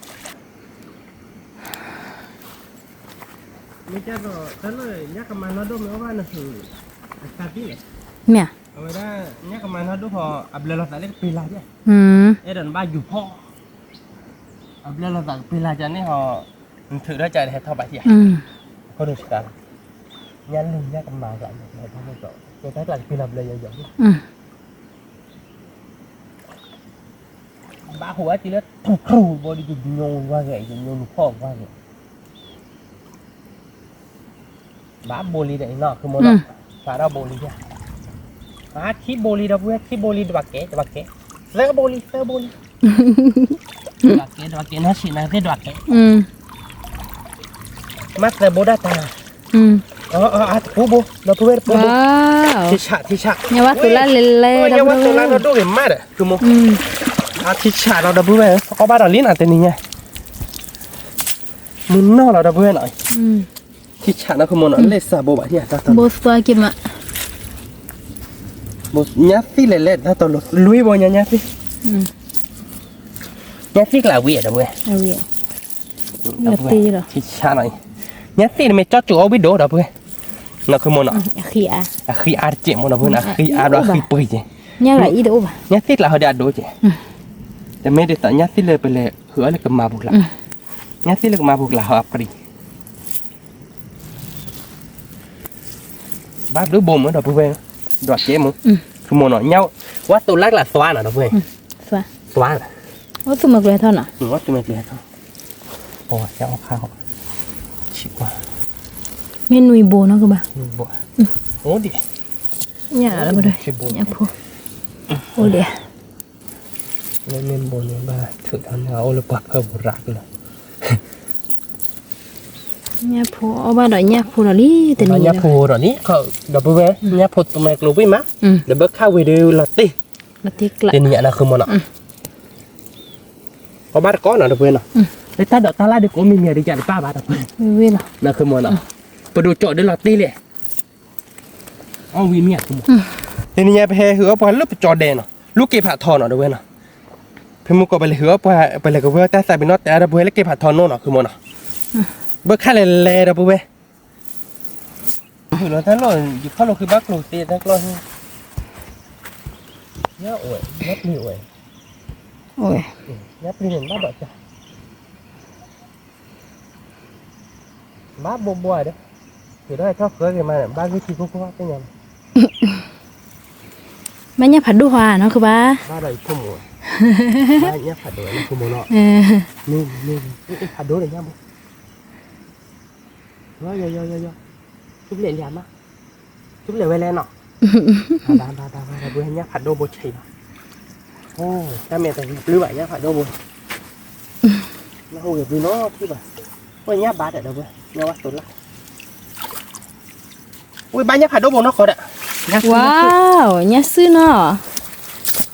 မ့ၢ်ကဲသိး တၢ်လၢညၣ်ကမၤနီၢ်ဒိၣ်မ့ၢ်အီၣ်ဘၣ်နဟၢ, အတၢ်တံၢ်လဲၣ်, မ့ၢ်ဧါ, အဝဲဒၣ် ညၣ်ကမၤနီၢ်ဒိၣ်ဟီ အဘျၢလီၤသးလၢကပ့ၤလၤယဲ, အဲၣ်ဒိးနဘၣ်ယူၤဖီၣ်, အဘျၢလီၤသးကပ့ၤလၤယၤန့ၣ်ဟီ, နထုးထီၣ်ကဒီးဟဲထီၣ်ဘၣ်ယဲ, အဃိဒီးစှၤ, ညၣ်လၢညၣ်ကမၤသး, ကဲတၢ်ကျးကပ့ၤလၤဘျၢယၤယၤ, ဘၣ်ဟူးအါကံလၢထူၣ်ထူၣ်ဘိဒီး ယညိဝါဂဲၤ ယညိနုာ်ဖီၣ်ဝါဂဲၤ, ဘၣ်ဘိလံဒီးအံၤနီၤ ဃုမိၢ်နီၤ, ဖးထီၣ်ဘိလံ, မ့ၢ်ထံဘိလံဒီပုၢ်ဝဲၢ် ထံဘိလံ ဒွးကဲ ဒွးကဲ, သၢဘိလံ သၢဘိလံ, ဒွးကဲ ဒွးကဲ နီၢ်ဆံးနၤသ့ၣ်ဒွးကဲ, မ့ၢ်သၢဘိဒၣ်တၢ်, အတပူၤဘိ ဒီပုၢ်ဝဲၢ်တပူၤဘိ, ထံဆး ထံဆး, ညါဝဲသိးလၢလဲၤလဲၤ ညါဝဲသိးလၢနီၢ်ဒိၣ်ဂ့ၤမးဒီး ဃုမိၢ်, အထံဆးလီၤဒီပုၢ်ဝဲၢ် အီၣ်ဘၣ်ဒီးလံနၤတနံၤညါ မုၢ်နီၢ်လီၤဒီပုၢ်ဝဲၢ်နီၤ, ထံဆးနီၤ ဃုမိၢ်နီၤ လဲၤစးဘိဘၣ်, ဘိသွါက့ၤမး, ညါသ့ၣ်လဲၤလဲၤတၢ်တီၤလိၤ လွံၢ်ဘိညါ ညါသ့ၣ်, ညါသ့ၣ်ကျးဝံၤဒီပုၢ်ဝဲၢ်, ထံဆးနီၤ, ညါသ့ၣ်န့ၣ်မ့ၢ်ကၠီကၠိအီၣ်ဝံၤဒိၣ်ဒီပုၢ်ဝဲၢ်, နီၤ ဃုမိၢ်နီၤ, အဃံအါတစဲးမိၢ်ဒီပုၢ်ဝဲၢ်နီၤ အဃံအါဒီးအဃံပှ့ၤက့ၤ, ညါသ့ၣ်ကျးဟီဒီးအဒိက့ၤ, တမ့ၢ်ဒ်သိးညါသ့ၣ်လၢပလဲၤဟုးအီၣ်လၢကမၤပူၤကျါ, ညါသ့ၣ်လၢကမၤပူၤကျါဟီအပြံၤ ဘၣ်ဘျုးဘိမုၢ်ဒီပုၢ်ဝဲၢ်, ဒွးကဲမုၢ်, ဃုမိၢ်နီၤ, ဝဲသိးလၢကျးသွါနီၤဒီပုၢ်ဝဲၢ်, သွါ, ဝဲသူၣ်မဲာ်ကျိၤဟဲထီၣ်နီၤ, ဝဲသူၣ်မဲာ်ကျိၤဟဲထီၣ်, ပှၤဆဲးအီၣ်ခါဟီ, ဆံးကွၢ်, မ့ၢ်နွံဘိနီၤကဘၣ်, အိၣ်ဒံး, ညၣ်လၢဘိ, ညၣ်ဖိ, အိၣ်ဒံး, မ့မ့ၢ်ဘိန့ၣ် ဘၣ်ထုးထီၣ်န့ၣ် အအိၣ်လၢပှၢ်ဖၢပူၤရးကလီၤ. ညၣ်ဖိအီၣ်ဘၣ်ဒီးညၣ်ဖိဒီးလံ တနံၤညါဖိဒီးလံ ဒီပုၢ်ဝဲၢ် ညၣ်ဖိတမဲကျိၤဘှံးမး ဒီးဘၢခၣ်ဝံၤဒီးလီၤတံၢ် တနံၤညါနီၤ ဃုမိၢ်နီၤ အီၣ်ဘၣ်တကိးနီၤ ဒီပုၢ်ဝဲၢ်နီၤ လၢတၢ်ဒိးတၢ်လၢ်ဒီးကိးမံၤမံၤဒီး ယၤတဘၣ်ဘၣ်ဒီပုၢ်ဝဲၢ် နီၤ ဃုမိၢ်နီၤ ပဒိၣ်ကၠီၣ်ဒီးလီၤတံၢ်လဲၣ် အီၣ်ဝံၤမ့ၢ်အါ တနံၤညါပဟဲဟုးအီၣ်ပှၤလၢပကၠီၣ်ဒဲးနီၤ လူၤက့ၤဖးထီနီၤ ဒီပုၢ်ဝဲၢ်နီၤ ဖဲမုၢ်ကီၢ်ပလဲၤဟုးအီၣ်ပှၤ ပလဲၤကဝဲၢ်တၢ်သးပ့ၤနီၣ်တဲအါဒီပုၢ်ဝဲၢ်လၢက့ၤဖးထီနီၤနီၤ ဃုမိၢ်နီၤ ဘၢခၣ်လဲၤလဲၤဒီပုၢ်ဝဲၢ် ဟုးလီၤတၢ်လီၢ် ယခီၣ်လိာ်ဃုဘၣ်ကျိၤသ့တၢ်ကျီၢ် ညၣ်အိၣ်ဝဲ ညၣ်ပျံၤအိၣ်ဝဲ ညၣ်ပျံၤန့ၣ်ဘၣ်ဒီးတၢ် ဘၣ်ဘိဘိဒီး ယဒီးထီၣ်ဃၢက့ၤမး ဘၣ်ဂ့ၢ်ထံခိၣ်ခိၣ်ဘၣ်သ့ၣ်ညါလီၤ ဘၣ်ညၣ်ဖးဒိၣ်ဟါနီၤ ဃုဘၣ် ဘၣ်ဒီးယဖိမုၣ် ဘၣ်ညၣ်ဖးဒိၣ်နီၤ ဖိမုၣ်နီၤ မ့ၢ် မ့ၢ် ဖးဒိၣ်ဒီးညၣ်ဘိ ယီ ယီ ယီ ယီ ယီ ထူပျဲၢ်လံမး ထူပျဲၢ်ဝဲလဲၣ်နီၤ ဘၣ် ဘၣ် ဘၣ် ဘၣ် ဘၣ် ညၣ်ဖးဒိၣ်ဘိဆံးဘၣ် အိ တၢ်မဲာ်တဂ့ၤပျုၤဘၣ် ညၣ်ဖးဒိၣ်ဘိ နၢ်ဟူဂ့ၤပျုၤနီၤ ထံၣ်ဘၣ် အိ ညၣ်ဘါဒီးဒီးဝဲ ညၣ်ဝါသိးလၢ် အိ ဘၣ်ညၣ်ဖးဒိၣ်ဘိနီၤဃီဒီး ဝါ ညၣ်စုနီၤ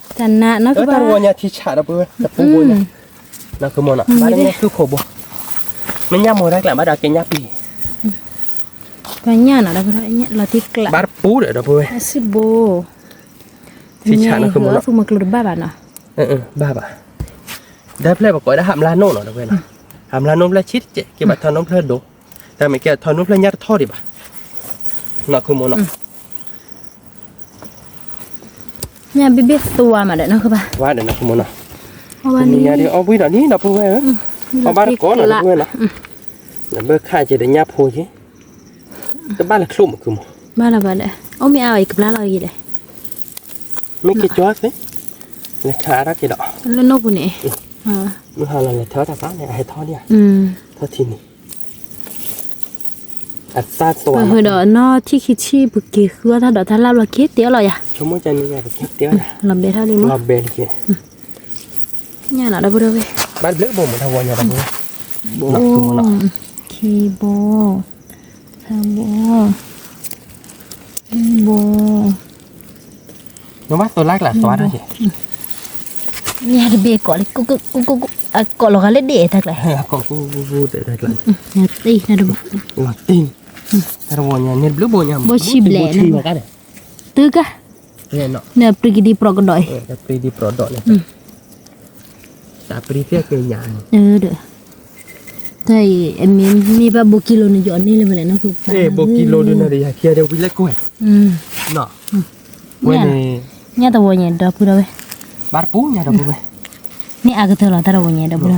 တနးနီၤ တၢ်တၢ်တဝီညါထံဆးဒီပုၢ်ဝဲၢ် တပူၤဘိညါ နီၤ ဃုမိၢ်နီၤ ဘၣ်လၢညၣ်စုခိၣ်ဘိ မ့ၢ်ညၣ်မိၢ်တၢ်ကျးဘၣ်ဒီးကဲညၣ်ပျံၤ ပှၤညၣ်နီၤ ဒီပုၢ်ဝဲၢ် လီၤတံၢ်ကျး ဘၣ်တပူၤဒီးဒီပုၢ်ဝဲၢ် ညၣ်စုဘိ ထံဆးနီၤ ဃုမိၢ်နီၤ သူမကျိၤတဘၣ်ဘၣ်နီၤ ဘၣ်ဘၣ် ဒီးဖျဲၣ်ပကိးဒၣ်ဟးမလါနိၣ်နီၤ ဒီပုၢ်ဝဲၢ်နီၤ ဟးမလါနိၣ်ဖျဲၣ်ဆံးတကဲး က့ၤဘၣ်ထီၣ်နိၣ်ဖျၢၣ်ဒိ တၢ်မ့ၢ်ကဲထီၣ်နိၣ်ဖျၢၣ်ညၣ်တထီၣ်ဒံးဘၣ် နီၤ ဃုမိၢ်နီၤ ညၣ်ဘ့ၣ်ဘ့ၣ်သွါမးဒီးနီၤ ဃုဘၣ် သွါဒီးနီၤ ဃုမိၢ်နီၤ တနံၤညါဒ်အီၣ်ဘှံးဒီးလံ ဒီပုၢ်ဝဲၢ်ဧၢ အီၣ်ဘၣ်တကိးနီၤ ဒီပုၢ်ဝဲၢ်နီၤ နဘၢခၣ်က့ၤဒီးညၣ်ဖိက့ၤ တဘၣ်လၢချိၣ်မး ဃုမိၢ် ဘၣ်လၢၤဘၣ်ဒီး အိၣ်မ့ၢ်အါအီၤ ယကဘျါလီၤအံၤဒီး မ့ၢ်က့ၤကၠီသ့ လဲၤထၢအါထီၣ်က့ၤဒီး လၢနိၣ်ပူၤန့ၣ် မ့ၢ်ဟးလီၤလဲၤထၢတၢ်ဖးန့ၣ် အဟဲထီၣ်ဒံးဧါ ထီၣ်ထံန့ၣ် အသၣ်သွါ ပဟၢဒီးနီၢ်ထံၣ်ခံထံၣ် ပက့ၤဃုအီၣ်တၢ်ဒိးတၢ်လၢ်ဘျီက့ၤတဲအီၣ်လီၤယၤ ဆိကမိၣ်ကန့ၣ်ယၤ ပက့ၤတဲအီၣ်ယၤ လီၤဘဲထီၣ်လံမး လီၤဘဲတက့ၢ် ညၣ်နီၤ ဒီပုၢ်ဝဲၢ် ဘၣ်ဘျုးဘိမး တၢ်ဝီညါ ဒီပုၢ်ဝဲၢ် ဘိ ခံဘိ သၢဘိ ဘိ နဘၣ်သိးလၢ်ကျးသွါထီၣ်က့ၤ ညၣ်တဘ့ၣ်ကိးလံ ကိးကိးကိးကိး အကိးလီၤဂာ်လၢဒ့ၣ်တၢ်ကျါ အကိးကိးကိးကိးတၢ်ကျါ တံၢ် တၢ်တဝီညါန့ၣ် ဘျုး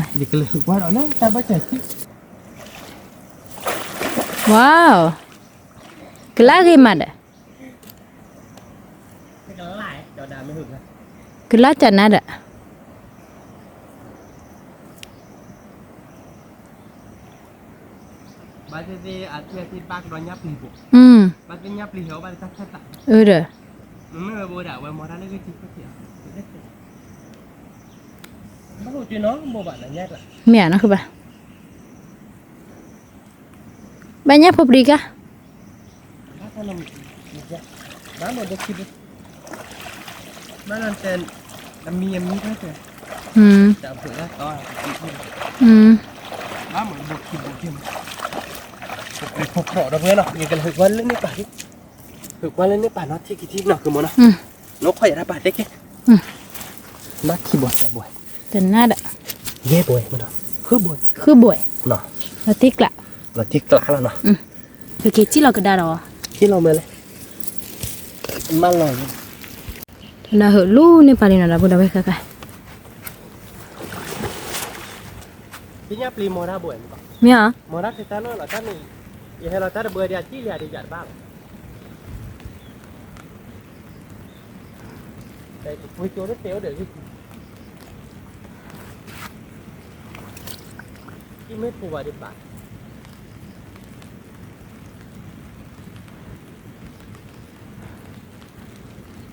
ဘိညါ ဘိဆံဘျဲၣ် ဘိဆံဘျဲၣ် တုၤကါ န့ၣ် ပြံကဒံပြိးကဒီးအံၤ ပြံဒံပြိးဒီးန့ၣ် တၢ်ပြံသ့ၣ်ကညါန့ၣ် ဒီး တၢ်အံၤ အမ့ၢ်မ့ၢ်ဘၣ်ဘိကံလိၤန့ၣ် ယီၤန့ၢ်လၢမလဲၣ်နီၤ ဘိကံလိၤဒုးနၤဒီး ယၤခံဂၤဒီးဝံၤလၢကွဲ ဝဲန့ၣ် ညၣ်တဝီညါဒီပုၢ်ဒီဝဲၢ် ဘၣ်တပူၤညါဒီပုၢ်ဝဲၢ် န့ၢ်အါကတၢၢ်လီၤ တၢ်တဝီညါဒီပုၢ်ဒီဝဲၢ် ယကလဲၤဃုကွၢ်ဒီးလၢတၢ်ဘၢၣ်စၢၤခံ ဝါ ကလါဂ့ၤမးဒီး ကလါကနါဒီး အၢဒီး မ့ၢ်နီၤ ဘၣ် ဘၣ်ညၣ်ဖိပျံၤကါ နခီယတၢ်ပာ်တဲက့ တနါဒီး ဃုဘိ ဃုဘိ လီၤတံၢ်ကျးလီၤနီၤ ပက့ၤစံၣ်လီၤကဒါဒီး စံၣ်လီၤမဲာ်လဲၣ် မၢလီၤ နဟးလူၤန့ၢ်ပာ်လံနီၤ ဒီပုၢ်ဒီဝဲၢ်ဃၣ်ဃၣ် မ့ၢ်ဧါ မ့ၢ်ဧါ ယဟဲလီၤတၢ်တဘၢဒီး အစံၣ်လံဒီးယၤတဘၣ်လီၤ ပှ့ၤကၠိတတဲအိၣ်ဒီး မ့ၢ်ဖိဝါဒံးဘၣ်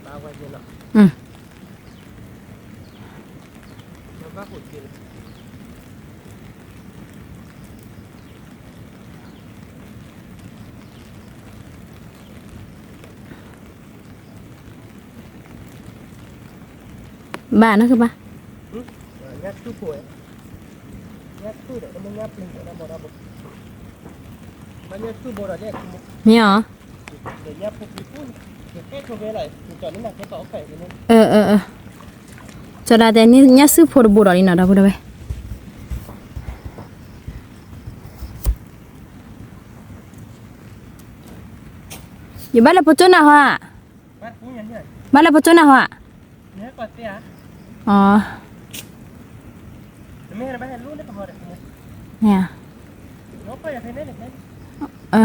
ဘၣ်ဝဲက့ၤလီၤ အ ဘၣ်နီၢ်ကဘၣ်, မ့ၢ်အီၤ, ကၠီဒၣ်တဲ ညၣ်စုဖိတဘိဒီးလံနီၤ ဒီပုၢ်ဒီဝဲၢ်, ယဘၣ်လၢဖိကၠိနၤဟီဧါ, ဘၣ်လၢဖိကၠိနၤဟီဧါ, အ,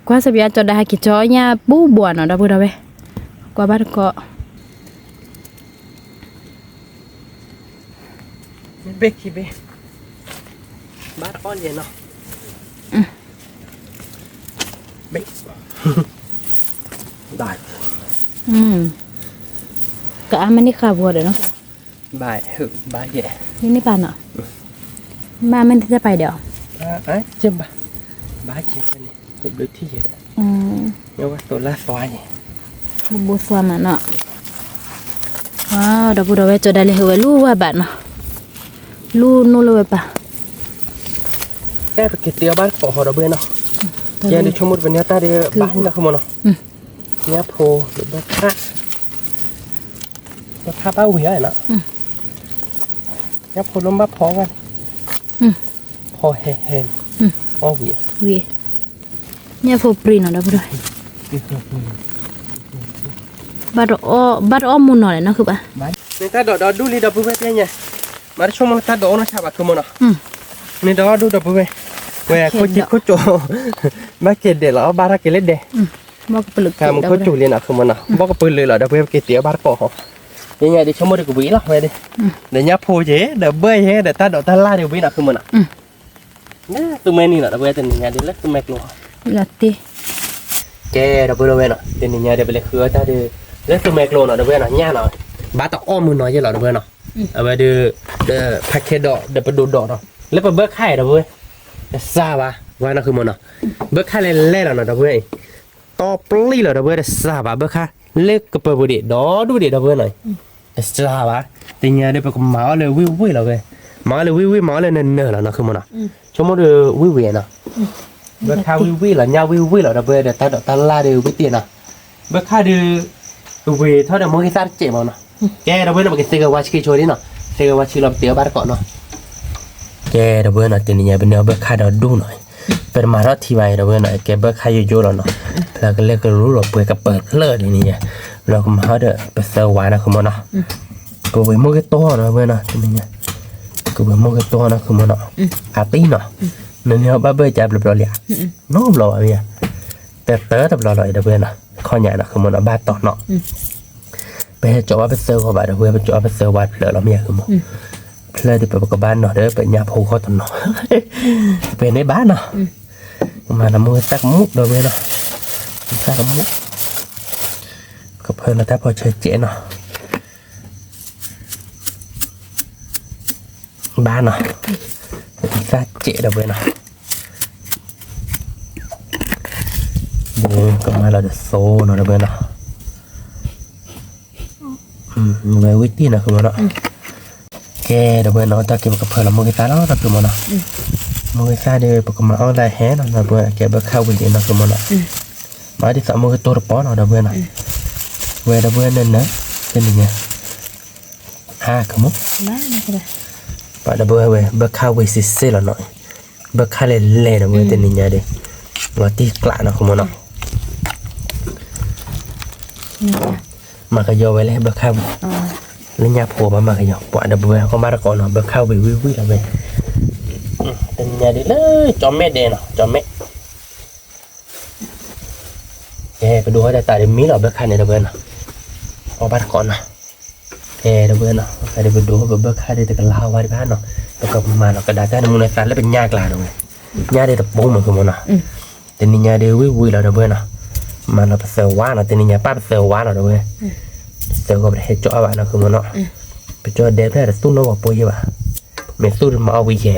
ကွၢ်စပျါကၠီဒၣ်ဟဲက့ၤကၠီညၣ်ပူၤဘိနီၤ ဒီပုၢ်ဒီဝဲၢ်, ကွၢ်ဘၣ်တကိး ဘ့ၣ်ခံဘ့ၣ်, ဘၣ်တအီၣ်လံနီၤ, ဘ့ၣ်, ဘၣ်, ကအါမ့ၢ်န့ၢ်ဃာ်ဘိဒီးနီၤ, ဘၣ်, ဘၣ်ယဲ, န့ၣ်ပာ်နီၤ, မ့ၢ်မ့ၢ်န့ၢ်တၢ်ပာ်ဒီးအီၤ, ဘၣ်, ဘၣ်ယဲန့ၣ် ဘျုးထံၣ်ယဲဒီး, ဝဲသိးလၢသွါယဲ, ဘိသွါမးနီၤ, ဒီပုၢ်ဒီဝဲၢ် ကၠီဒၣ်လဲၤဟဲဝဲလူၤဝါဘၣ်နီၤ, လူၤနိၣ်လၢဝဲပၢ်, ကဲပက့ၤတ့အီၣ်ဘၣ်တကိးဟီဒီပုၢ်ဝဲၢ်နီၤ, ယဲဒုးဆိကမိၣ်တပနံၤတၢ်ဒီးဘၣ်နီၤ ဃုမီၤနီၤ, ညၣ်ဖိဒီးဘၣ်ခါ, ဘၣ်ခါဘၣ်ဝံၤဧါနီၤ, ညၣ်ဖိလၢဘၣ်ဖီဂၤန့ၣ်, ဖီဟဲဟဲ, အီၣ်ဝံၤ, ဝံၤ, ညၣ်ဖိပြံနီၤ ဒီပုၢ်ဒီဝဲၢ်, ဘၣ်တအီၣ်မူနီၤလဲၣ်နီၤ ဃုဘၣ်, န့ၣ်တၢ်ဒိးဒီဒူၣ်လံ ဒီပုၢ်ဝဲၢ် ပျဲညါ, မၤတဆိကမိၣ်လၢတၢ်ဒိးအိၣ်နီၢ်ဆါဘၣ် ဃုမီၤနီၤ, န့ၣ်ဒီဒူၣ် ဒီပုၢ်ဝဲၢ်, ဝဲခိၣ်ကံခိၣ်ကၠိ, ဘၣ်က့ၤဒဲးလီၤ အီၣ်ဘၣ်ထီၣ်က့ၤလၢဒဲး မ့ၢ်ကပလုာ်က့ၤ မ့ၢ်ခိၣ်ကၠိလံနီၤ ဃုမီၤနီၤ, ဘၣ်ကပလုာ်လီၤ ဒီပုၢ်ဝဲၢ် ပက့ၤတ့အီၣ်ဘၣ်တကိးဟီ, ပျဲညါဒုးဆိကမိၣ်ဒုးကဝံၤလီၤဝဲဒၣ်, ဒီးညၣ်ဖိယဲ ဒီးဘၢၣ်ယဲ ဒီးတၢ်ဒိးတၢ်လၢ်ဒုးဝံၤနီၤ ဃုမီၤနီၤ, လၢသူမဲနံၤနီၤ ဒီပုၢ်ဝဲၢ် တနံၤညါဒုးလၢသူမဲကျိ, ကဲ ဒီပုၢ်ဝဲၢ်နီၤ တနံၤညါဒုး ပလဲၤဃုအီၣ်တၢ်ဒုး လၢသူမဲကျိနီၤ ဒီပုၢ်ဝဲၢ်နီၤ ညၣ်နီၤ, ဘၣ်တအီၣ်မူနီၤယဲလီၤ ဒီပုၢ်ဝဲၢ်နီၤ, အဝဲဒုး ဒီးဖးခဲဒီး ဒီးပဒိၣ်ဒီးနီၤ လၢပဘၢခါအံၤ ဒီပုၢ်ဝဲၢ်, တစှၤဘၣ် ဝဲနီၤ ဃုမီၤနီၤ, ဘၢခါလဲၤလဲၤလီၤနီၤ ဒီပုၢ်ဝဲၢ်အံၤ, တီပျံၤလီၤ ဒီပုၢ်ဝဲၢ် တစှၤဘၣ် ဘၢခါ လၢကပၢၤပူၤဒံး ဒီဒူၣ်ဒံး ဒီပုၢ်ဝဲၢ်နီၤ, တစှၤဘၣ်, တနံၤညါဒုး ပကမၤအီၣ်လၢဝ့ၢ်ဝ့ၢ်လီၤဝဲ, မၤအီၣ်လၢဝ့ၢ်ဝ့ၢ် မၤအီၣ်လၢနၢၤနၢၤလီၤနီၤ ဃုမီၤနီၤ, ဆိကမိၣ်ဒုးဝ့ၢ်ဝ့ၢ်နီၤ ဘၢခါဝံၣ်ဝံၣ်လီၤ ညၣ်ဝံၣ်ဝံၣ်လီၤ ဒီပုၢ်ဝဲၢ် ဒီးတၢ်ဒိးတၢ်လၢ်ဒုးဝံၣ်တ့ၢ်နီၤ, ဘၢခါဒုး ကဝံၤထီၣ်ဒီးမိၢ်ဂ့ၤသၣ်တစဲးမးနီၤ, ကဲ ဒီပုၢ်ဝဲၢ်နီၤ ပကသ့ဂဲၤဝါဆံက့ၤဆိဒ်နီၤ, သ့ဂဲၤဝါဆံလီၤ ပတ့အီၣ်ဘၣ်တကိးနီၤ, ကဲ ဒီပုၢ်ဝဲၢ်နီၤ တနံၤညါ ပန့ၢ်အီၣ်ဘၢခါဒီးဒူၣ်နီၤ, ပတမၤထီၣ်ထံဘၣ်အံၤ ဒီပုၢ်ဝဲၢ်နီၤ ကဲဘၢခါယိယိလီၤနီၤ, ဖျါကလဲၢ်ကရူၢ်လီၤ ပှဲၤကပၢၤဖျၢၣ်ဒ်န့ၣ်ညါ, လီၤကမၤထီၣ်ဒီးပသၢဝါနီၤ ဃုမီၤနီၤ, ကဝံၤမိၢ်ဂ့ၤတီၢ်နီၤ ဒီပုၢ်ဝဲၢ်နီၤ တနံၤညါ ကဝံၤမိၢ်ဂ့ၤတီၢ်နီၤ ဃုမီၤနီၤ, အသံနီၤ, နန့ၢ်အီၣ်ဘၣ်ဘၢၣ်ကါဘျီဘျီလံဧါ, နီတဘျီဘၣ်မ့ၢ်ဧါ, တတၢတဘျီလီၤ ဒီပုၢ်ဝဲၢ်နီၤ, ခီၣ်ညါနီၤ ဃုမီၤနီၤ ဘၣ်တီၢ်နီၤ, ပဟဲကၠီဘၣ်ပသၢဂီၤဘၣ် ဒီပုၢ်ဝဲၢ် ပကၠီဘၣ်ပသၢဝါဖျၢၣ်လီၤမ့ၢ်ဧါ ဃုမီၤ, ဖျၢၣ်ဒုးပကဘၣ်နီၤဒီးပညၣ်ဖိဂီၢ်တနီၤ, ပန့ၢ်ဘၣ်နီၤ, မၤနီၤ မိၢ်သၣ်ကမူၣ် ဒီပုၢ်ဝဲၢ်နီၤ, သၣ်ကမူၣ်, ကဖၢလီၤတၢ်ဖီဆၢကဲးနီၤ ဘၣ်နီၤ, သၣ်ကဲး ဒီပုၢ်ဝဲၢ်နီၤ, ဒီးကမၤလီၤတသိနီၤ ဒီပုၢ်ဝဲၢ်နီၤ, ဝဲဝံၣ်တ့ၢ်နီၤ ဃုမီၤနီၤ, ကဲ ဒီပုၢ်ဝဲၢ်နီၤ တၢ်က့ၤပကဖၢလီၤမိၢ်ဂ့ၤသၣ်လီၤ ဒီပုၢ်ဝဲၢ်နီၤ, မိၢ်ဂ့ၤသၣ်ဒီး ပကမၤအီၣ်လၢဟဲနီၤ ဒီပုၢ်ဝဲၢ် ကဲဘၢခၣ်ဝံၤလံနီၤ ဃုမီၤနီၤ, မၤဒ်သိးမိၢ်ဂ့ၤတီၢ်တပီၤနီၤ ဒီပုၢ်ဝဲၢ်နီၤ, ဝဲဒီပုၢ်ဝဲၢ်နၢၤနၢၤ တနံၤညါ အါ ကမူၣ်, ပှၤဒီပုၢ်ဝဲၢ်ဝဲ ဘၢခၣ်ဝံၤစ့စ့လီၤနီၤ, ဘၢခၣ်လဲၤလဲၤဒီပုၢ်ဝဲၢ် တနံၤညါဒီး, လီၤတံၢ်ကျးနီၤ ဃုမီၤနီၤ, မၤကယီၤဝဲလၢဘၢခၣ်ဝံၤ, လၢညၣ်ဖိဘၣ်မၤကယီၤ ပှၤဒီပုၢ်ဝဲၢ် ကီၢ်မးတကိးနီၤ ဘၢခၣ်ဝံၤဝံၣ်ဝံၣ်လီၤဝဲ, တနံၤညါဒီးလၢကၠီမဲာ်ဒဲးနီၤ ကၠီမဲာ် ကဲ ပဒိးဝဲဒၣ်တၢ်ဒီးမံလီၤ ဘၢခၣ်န့ၣ် ဒီပုၢ်ဝဲၢ်နီၤ, အီၣ်ဘၣ်တကိးနီၤ, ကဲ ဒီပုၢ်ဝဲၢ်နီၤ ကဲဒီးပဒိးပဘၢခၣ်ဒီးတကလးဝါဒံးဘၣ်နီၤ, ပကမၤလီၤကဒါတၢ်နမူနသးလၢပညၣ်ကျါနီၤဝဲ, ညၣ်ဒီးတပိမုၢ် ဃုမီၤနီၤ, တနံၤညါဒီးဝံၣ်ဝံၣ်လီၤ ဒီပုၢ်ဝဲၢ်နီၤ, မၤလီၤပသၢဝါနီၤ, တနံၤညါပၢ်ပသၢဝါနီၤ ဒီပုၢ်ဝဲၢ်, ပသၢဂီၤပတဟဲကၠီအီၣ်ဘၣ်နီၤ ဃုမၢ်နီၤ, ပကၠီဒဲဖျၢၣ်တသူၣ်နီၣ်ဂီၤပိာ်ယဲဘၣ်, မ့ၢ်သူၣ်တမၤအီၣ်ဝံၤယဲ,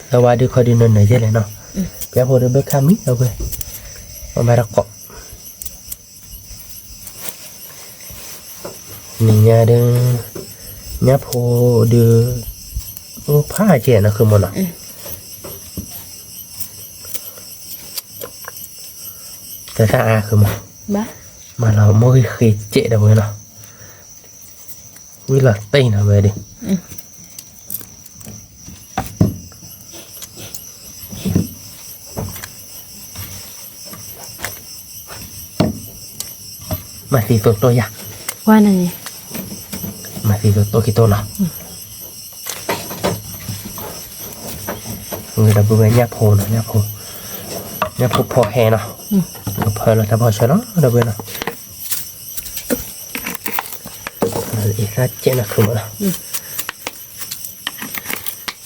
သၢဝါဒုးခီဒုးနၢၤနၢၤယဲလဲၣ်နီၤ, ပျၢ်ဖိဒီးဘၢခၣ်မံဒီပုၢ်ဝဲၢ်, ပမၤတကိး နံၤညါဒီး ညၣ်ဖိဒီး အိၣ်ဖးကဲနီၤ ဃုမၢ်နီၤ, တၢ်အါဃုမၢ်, မၤလီၤမိၢ်ဂံၢ်ဃ့ကဲဒီပုၢ်ဝဲၢ်နီၤ, ဝံၤလီၤတ့ၢ်နီၤဝဲဒီး မၤသံသိတိၢ်ယၤ, မၤသံသိတိၢ်ခံတိၢ်နီၤ, ဒီပုၢ်ဝဲၢ် ညၣ်ဖိနီၤ, ညၣ်ဖိ, ညၣ်ဖိဖီဟဲနီၤ, ဖီလီၤတၢ်ဖီဆၢလီၤ ဒီပုၢ်ဝဲၢ်နီၤ, အ့ၣ်သၣ်ကဲနီၤ ဃုမၢ်နီၤ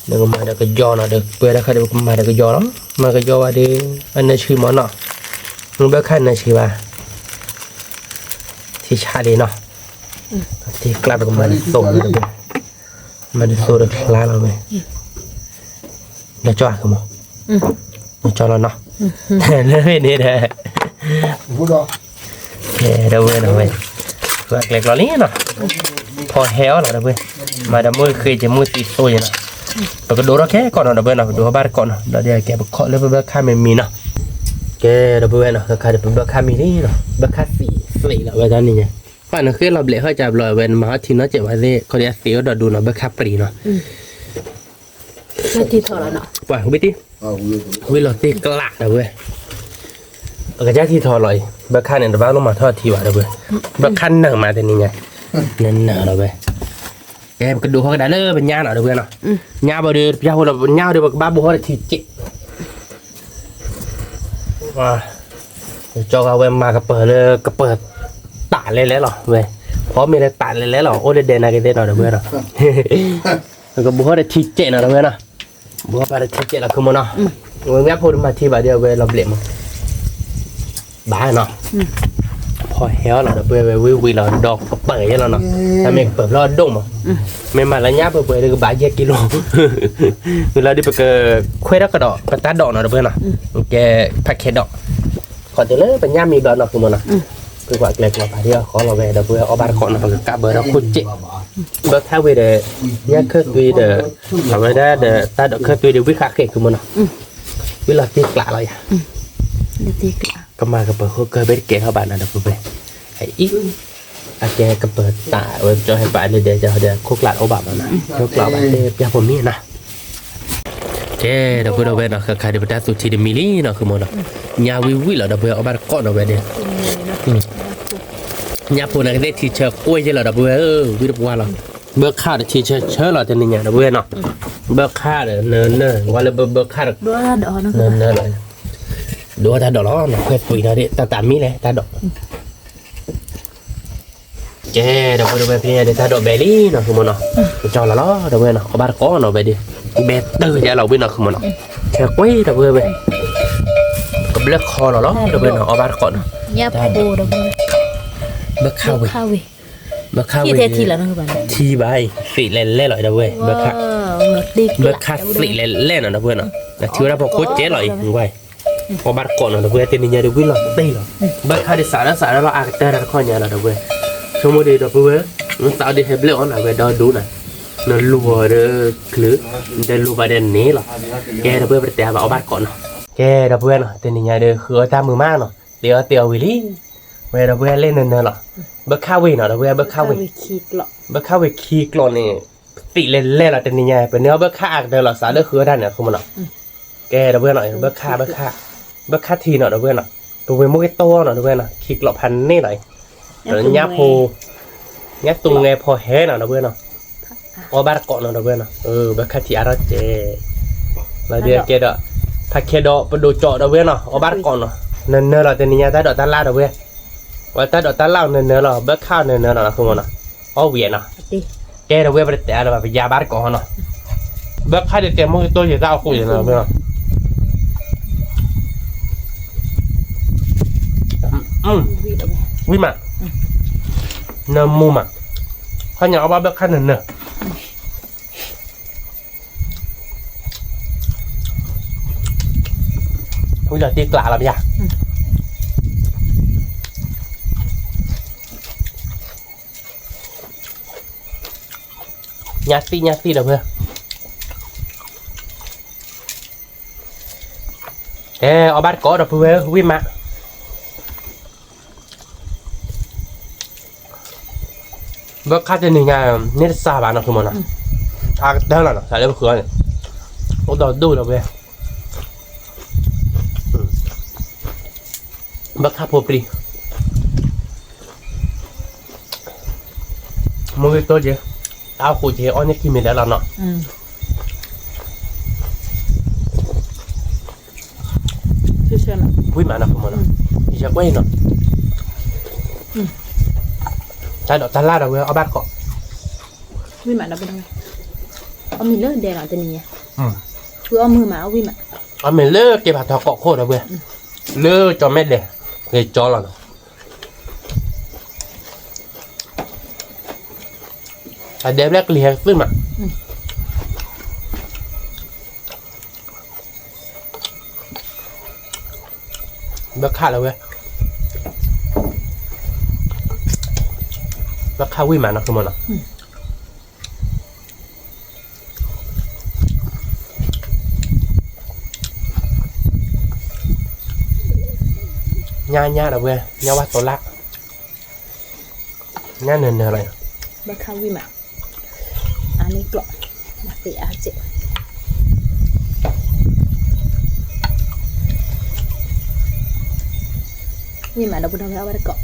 နကမၤဒီးကယီနီၤ, ဒီးပှဲၤတၢ်ခါဒီးပကမၤဒီးကယီလီၤ, မၤကယီဘၣ်ဒီး အနၢဆှံမၢ်နီၤ, မ့ၢ်ဘၢခၣ်နၢဆှံဘၣ်, ထံဆးလံနီၤ, ထံကျးပကမၤဒ်သိး, မၤဒ်သိးဒီးချါလီၤဝဲ, ဒီးကၠီအါကမၢ်, ဒီးကၠီလီၤနီၤ, လၢန့ၣ်ဒီး ဒီပုၢ်ဝဲၢ်နီၤဝဲ, ကျဲကျီလံနီၤ, ဖီဟဲအီၤလီၤ ဒီပုၢ်ဝဲၢ်, မၤဒီးမိၢ်ဃ့က့ၤမိၢ်သံသိယဲနီၤ, ပကဒိးထီၣ်ခဲကိာ်နီၤ ဒီပုၢ်ဝဲၢ်နီၤ, ပဒိးထီၣ်ဘၣ်တကိးနီၤ, ဒီးကဲပခီၣ်လၢပဘၢခၣ်မံၤမံၤနီၤ, ကဲဒီပုၢ်ဝဲၢ်နီၤ, ခဲခါဒီးပဘၢခၣ်မံၤလံနီၤ, ဘၢခၣ်သံးသ့လီၤဝဲတၢ်န့ၣ်ညါ, ပှၤနဃ့လီၤဘျဲးဟီၣ်ကၢဘျီဝဲ နမၤဟီၣ်ထံနီၢ်ကဲးဝဲသ့ၣ် ခီဒီးအသ့အိၣ်ဒီးဒိနီၤ, ဘၢခၣ်ပြံၤနီၤ ပှၤဝံၤတံၢ်, ဝံၤလီၤတ့ၢ်ကျးဒီပုၢ်ဝဲၢ်, အကစၢ်ထံထီၣ်လီၤအံၤ, ဘၢခၣ်န့ၣ် တဘၣ်လိၣ်မၤထီၣ်ထံဘၣ်ဒီပုၢ်ဝဲၢ်, ဘၢခၣ်နၢၤမးတနံၤညါ, နၢၤနၢၤလီၤဝဲ, ကဲပကဒိးဟီၣ်ကဒါလၢပညၣ်နီၤ ဒီပုၢ်ဝဲၢ်နီၤ, ညၣ်ဘၣ်ဒီး ပျၢ်ဖိလီၤ ပညၣ်ဒီး ပကဘၣ်ဘိးဟီၣ်ဒီးထံကဲး ကၠီဂၤဝဲမၤကပၤလၢကပၤ တၢ်လဲၤလဲၤလီၤဝဲ, ဖီမ့ၢ်လၢတၢ်လဲၤလဲၤလီၤ အိၣ်လၢဒဲးနၤက့ၤသ့ၣ်နီၤ ဒီပုၢ်ဝဲၢ်နီၤ, ကဘိးဟီၣ်ဒီးထံကဲးနီၤ ဒီပုၢ်ဝဲၢ်နီၤ, ဘိးဟီၣ်ပၤဒီးထံကဲးလီၤ ဃုမၢ်နီၤ, ဝဲညၣ်ဖိတမၤထံဘၣ်ဒီး အဝဲလီၤဘျဲးမး ဘၣ်နီၤ, ဖီဟဲအီၤလီၤ ဒီပုၢ်ဝဲၢ် ဝံၤဝံၤလီၤ ဒီးကပၤယဲလီၤနီၤ, တၢ်မ့ၢ်ကပၤဖျီၣ်ဒိၣ်မး, မ့ၢ်မၤလၢညၣ်ပှဲၤပှဲၤဒီးကဘၣ်ယဲၢ်ကံလိ, ဝံၤလီၤဒီးပကခွဲးထီၣ်ကဒီး ပတၢ်ဒိးနီၤ ဒီပုၢ်ဝဲၢ်နီၤ, ကဲဖးခဲဒီး ခီတုၤလၢပညၣ်မံဘျီနီၤ ဃုမၢ်နီၤ, ပကွၢ်ကျဲကျီပာ်ဒ်အီၤဃီလီၤဝဲ ဒီပုၢ်ဝဲၢ် အီၣ်ဘၣ်တကိးနီၤ ပကကးဘၢဒီးခိၣ်စဲး, ဘၢခၣ်ဝံၤဒီး ညၣ်ခၢၣ်သွံဒီး အဝဲဒၣ်ဒီးတၢ်ဒိးခၢၣ်သွံဒီး ဝံဃာ်ဃဲ ဃုမၢ်နီၤ, ဝံၤလီၤတ့ၢ်ကျးလီၤယၤ ကမၤကပၤခိၣ်ကၢဘၣ်တကဲထီၣ်ဘၣ်နီၤ ဒီပုၢ်ဝဲၢ်, အအံၤ အကဲကပၤတၢ်ဝဲကၠီဟဲပာ်လၢဒဲးကၠီဒီး ခိၣ်ကျးတအိၣ်ဘၣ်မးနီၤ, ခိၣ်ကျးဘၣ်တဲပျၢ်ဖိမံနီၤ, ကဲ ဒီပုၢ်ဝဲၢ်နီၤ ခဲခါဒီးပတၢ်သူၣ်ထံတမံၤလံနီၤ ဃုမၢ်နီၤ, ညၣ်ဝံၤဝံၤလီၤ ဒီပုၢ်ဝဲၢ် အီၣ်ဘၣ်တကိးနီၤဝဲဒီး ညၣ်ဖိန့ၣ်ကသ့ၣ်ထံဆၢကွံာ်ယဲလီၤ ဒီပုၢ်ဝဲၢ်ဧၢ, ဝံတပှၢ်လီၤ, ဘၢခၣ်ဒီးထံဆၢဆၢလီၤ တနံၤညါ ဒီပုၢ်ဝဲၢ်နီၤ, ဘၢခၣ်ဒီးနၢၤနၢၤ ဝဲလၢဘၢဘၢခၣ်ဒီး နၢၤနၢၤလီၤ, ဒိးတၢ်ဒိးလီၤ နခွဲးသွံနီၤ တၢ်တၢ်မံလဲၣ် တၢ်ဒိး ကဲ ဒီပုၢ်ဝဲၢ် ဖဲညါဒီးတၢ်ဒိးဘဲလံနီၤ ဃုမၢ်နီၤ, ကၠီလီၤလီၤ ဒီပုၢ်ဝဲၢ်နီၤ, အီၣ်ဘၣ်တကိးနီၤဝဲဒီး ဘဲတၢၢ်ယါလီၤဝံၤနီၤ ဃုမၢ်နီၤ, ဆဲးကွံာ် ဒီပုၢ်ဝဲၢ်, ကဘျၢၣ်ခီလီၤလီၤ ဒီပုၢ်ဝဲၢ်နီၤ, အီၣ်ဘၣ်တကိးနီၤ, ဘၢခၣ်ဝံၤ, ဘၢခၣ်ဝံၤ, ထံဘၣ်အံၤ သ့းလဲၤလဲၣ်လီၤ ဒီပုၢ်ဝဲၢ်, ဘၢခၣ်သ့းလဲၤလဲၣ်နီၤ ဒီပုၢ်ဝဲၢ်နီၤ, နထံၣ်ဝဲဒၣ်ဖီခိၣ်ကဲလီၤအံၤ အီၣ်ဘၣ်တကိးနီၤ ဒီပုၢ်ဝဲၢ်, တနံၤညါဒီးဝံၤလီၤတ့ၢ်လီၤ, ဘၢခၣ်ဒုးစးထီၣ်စးထီၣ်လီၤအါကတၢၢ်တၢ်တခီညါလီၤ ဒီပုၢ်ဝဲၢ်, ဆိကမိၣ်ဒီး ဒီပုၢ်ဝဲၢ်, နသးအီၤဒုးဟဲဘျဲၣ်အီၤနၤဝဲဒီဒူၣ်နၤ, နလူၤအီၤဒီးချုး, နတလူၤဘၣ်ဒီးန့ၣ်လီၤ, ကဲ ဒီပုၢ်ဝဲၢ် ပတတဲအါဘၣ် အီၣ်ဘၣ်တကိးနီၤ, ကဲ ဒီပုၢ်ဝဲၢ်နီၤ တနံၤညါဒီး ဃုအီၣ်တၢ်မုာ်မးနီၤ, သ့အီၣ်သ့အီၣ်ဝံၤလံ, ဝဲဒီပုၢ်ဝဲၢ် လဲၣ်နၢၤနၢၤလီၤ, ဘၢခၣ်ဝံၤနီၤ ဒီပုၢ်ဝဲၢ် ဘၢခၣ်ဝံၤ, ဘၢခၣ်ဝံၤခံကျိာ်န့ၣ်, သ့းလဲၤလဲၣ်လီၤ တနံၤညါ ပန့ၢ်အီၣ်ဘၢခၣ်အါကတၢၢ်လီၤ စးလၢဃုအီၣ်တၢ်န့ၣ် အဃိမၢ်နီၤ, ကဲ ဒီပုၢ်ဝဲၢ်နီၤ ဘၢခၣ် ဘၢခၣ်, ဘၢခၣ်ထံနီၤ ဒီပုၢ်ဝဲၢ်နီၤ, ပဝဲမိၢ်က့ၤတီနီၤ ဒီပုၢ်ဝဲၢ်နီၤ ခံကျိာ်ဖးန့ၢ်လီၤ, ဒီးညၣ်ဖိ, ညၣ်သူငဲဖီဟဲနီၤ ဒီပုၢ်ဝဲၢ်နီၤ, အီၣ်ဘၣ်တကိးနီၤ ဒီပုၢ်ဝဲၢ်နီၤ, ဘၢခၣ်ထံအါထီၣ်ကဲး, လီၤဒုးကဲဒီး, ဖးခဲဒီးပဒိၣ်ကၠီဒီပုၢ်ဝဲၢ်နီၤ အီၣ်ဘၣ်တကိးနီၤ, နၢၤနၢၤလီၤ တနံၤညါတၢ်ဒိးတၢ်လၣ် ဒီပုၢ်ဝဲၢ်, ဝဲတၢ်ဒိးတၢ်လၣ်နၢၤနၢၤလီၤ ဘၢခၣ်နၢၤနၢၤလီၤ အဃိမၢ်နီၤ, အီၣ်ဝံၤနီၤ, ကဲ ဒီပုၢ်ဝဲၢ် ပတတဲအါလၢၤဘၣ် ပယါဘၣ်တကိးနီၤ, ဘၢခၣ်ဒုးကဲမိၢ်က့ၤတီယဲၢ်တၢ်အဃိယဲၢ်နီၤ ဒီပုၢ်ဝဲၢ်နီၤ, ဝံၣ်မး, နၢမူမး, ခီညါအီၣ်ဘၣ်ဘၢၣ်ခၣ်နၢၤနၢၤ, ဝံၣ်လီၤတ့ကျးလီၤမ့ၢ်ဧါ. ညါသံၣ်ညါသံၣ်ဒီပုၢ်ဝဲၢ်, အဲ အီၣ်ဘၣ်တကိးဒီပုၢ်ဝဲၢ် ဝံၣ်မး. ဘၢၣ်ခၣ်တနံၤညါ န့ၢ်တစှၤဘၣ်နီၤ ဖုမၢ်နီၤ, အါကတၢၢ်လီၤနီၤ စးလၢပဃုအီၤန့ၣ်, အိၣ်ဒီးဒိၣ်ဒီပုၢ်ဝဲၢ်, ဘၢၣ်ခၣ်ဖိပျံၤ မ့ၢ်ဝံၣ်တိၢ်က့ၤ, တၢ်အိၣ်ဃူက့ၤ အီၣ်န့ၢ်ခံမံၤလၢလီၤနီၤ. ဝံၣ်မးနီၤ ဖုမၢ်နီၤ, ယကွဲၢ်အံၤနီၤ, တၢ်ဒိးတၢ်လၢ်ဒီပုၢ်ဝဲၢ် အီၣ်ဘၣ်တကိး, ဝံၣ်မးဒီပုၢ်ဝဲၢ်, အီၣ်မ့ၤလၢဒဲနီၤတနံၤညါ, ဖုအီၣ်မုၢ်မး အီၣ်ဝံၣ်မး, အီၣ်မ့ၤလၢက့ၤဖးထီကိးခိၣ်ဒီပုၢ်ဝဲၢ်, လၢကၠီမဲာ်ဒဲး, က့ၤကၠီလီၤနီၤ. အဒဲဘျဲၣ်ကလံၤဟဲကသုၣ်မး, ဘၢၣ်ခၣ်လီၤဝဲ, ဘၢၣ်ခၣ်ဝံၣ်မးနီၤ ဖုမၢ်နီၤ. ညါညါဒီပုၢ်ဝဲၢ် ညါဝါသိးလၢ်, ညါနၢၤနၢၤလီၤ, ဘၢၣ်ခၣ်ဝံၣ်မး, အါန့ၢ်ကျိး, မၤသ့အါစဲး, ဝံၣ်မးဒီပုၢ်ဝဲၢ် အီၣ်ဘၣ်တကိး.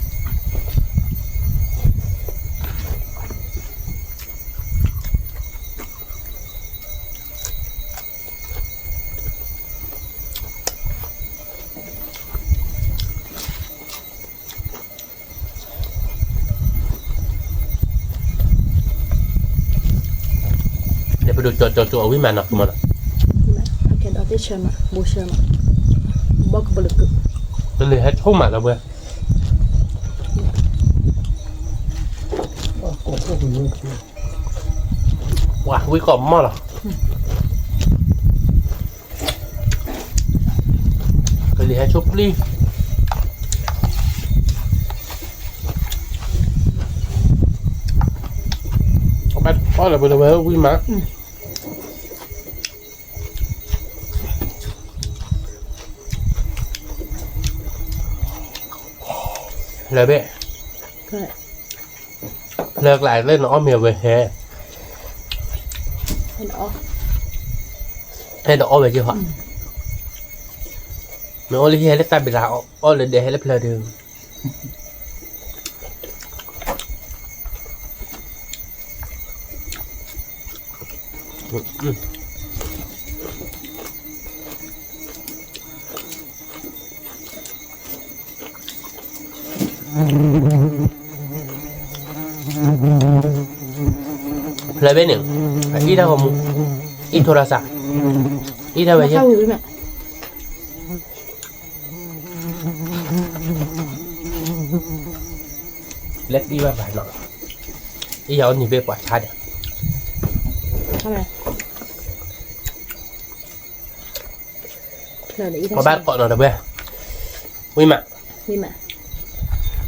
လဲၤပဒိၣ်ကၠီကၠီကၠီအဝံၣ်မးနီၤ မၢ်နီၤ, ကဲဒီးတ့ၢ်ဆၢမး ဘိဆၢမး, ဘီကပလၢက, တလ့ၤဟဲဆိၣ်မးလီၤဝဲ, ဝံၣ်ကိးမီၢ်လီၤ. ကလံၤဟဲဆိၣ်ပျံၤ, အီၣ်လၢပဝဲဝံၣ်မး, လၢဘ့ၣ်, လၢကျါလၢနအီၣ်မ့ၤဝဲဟဲ, ဟဲဒီးအီၣ်ဝဲက့ၤဟီ, မ့ၢ်အီၣ်လၢဟံၣ်ဟဲလၢတၢ်ဘ့ၣ်လါ, အီၣ်လၢဒဲးဟဲလၢဖျၢၣ်ဒုး. ဖျၢၣ်ဘ့ၣ်န့ၣ်, အံၣ်တၢ်ဂီၤမူ, အံၣ်ထိရၣ်စး, အံၣ်တၢ်ဝဲယဲၢ်, လၢတံၢ်ဘၣ်ဘၣ်နီၤ, အံၣ်ယၤအီၣ်နံၤဘ့ၣ်ပှၤဆါဒီး အီၣ်ဘၣ်ကိးနီၤတပှဲၤ, ဝံၣ်မး, ဝံၣ်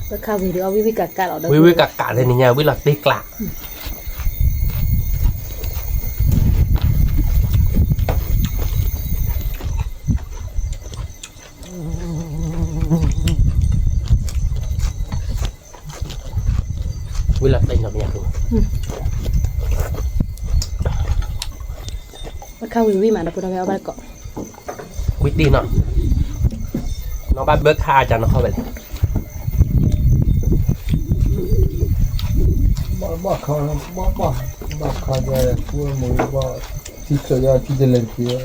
ကးကးလၢနံၤညါ ဝံၣ်လီၤတ့ကျး. ဝံၣ်လီၤတ့နီၤမ့ၢ်ယါ, ဘၢၣ်ခၣ်ဝံၣ်ဝံၣ်မးဒီပုၢ်ဝဲၢ် အီၣ်ဘၣ်ကိး, ဝံၣ်တ့နီၤ, နီၢ်ဘၣ်ဘၢၣ်ခၣ်အါကနီၤခီဝဲလဲၣ်. ဘၣ်ခါ, ဘၣ်ခါ, ဘၣ်ခါဒီး ပှၤမ့ၢ်ဘၣ်, ထံၣ်စီၤယီၤထံၣ်တလဲၤတက့ၢ်,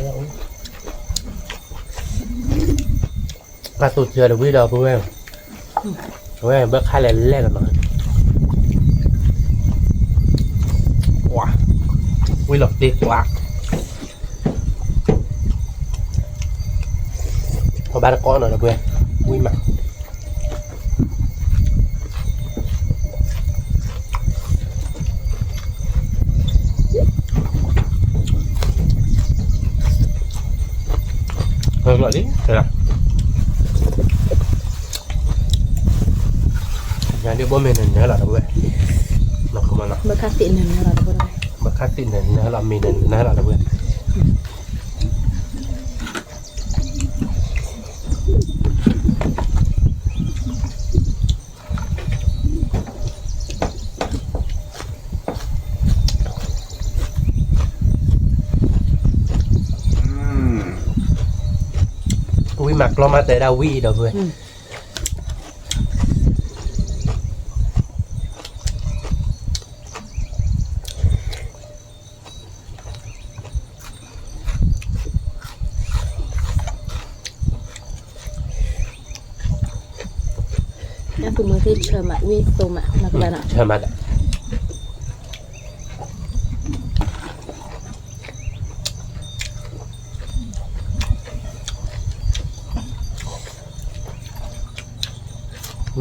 ပှၤသူၣ်ထံအီၤတဝံၤဒီးပုၢ်ဝဲၢ်, အဝဲဘၢၣ်ခၣ်လဲၤလဲၣ်လီၤနီၤ, ဝံၣ်လီၤတ့ကျး. ပဘၣ်တကိးနီၤဒီပုၢ်ဝဲၢ်, ဝံၣ်မး. လီၤလံ, ညါဒ်ဘီမ့ၢ်နၢၤနၢၤလီၤတဝဲ, ဘၣ်ခါသ့ၣ်နၢၤနၢၤလီၤတဝဲ, ဘၣ်ခါသ့ၣ်နၢၤနၢၤလီၤ မ့ၢ်နၢၤနၢၤလီၤတဝဲ. ဝံမးကျီမးတဲဒၣ်ဝံအံၤဒီးဝဲ. ညၣ်သူမုၢ်သ့ၣ်ဆၢမး ဝံသိမး နကဘၣ်နီၤ. ဆၢမးဒီး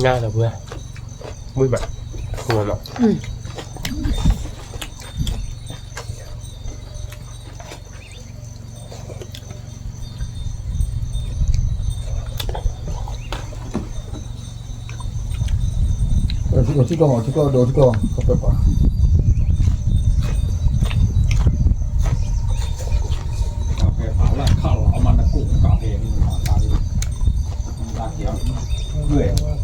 ညါလၢပှဲၤ, ဝံၣ်မး, ဝံၣ်မး. ထံကီၢ်မး ထံကီၢ်ဒီးထံကီၢ် ကပဲပာ် ကီၢ်ဘၣ်တကိးဒီးဝဲ ဝံၣ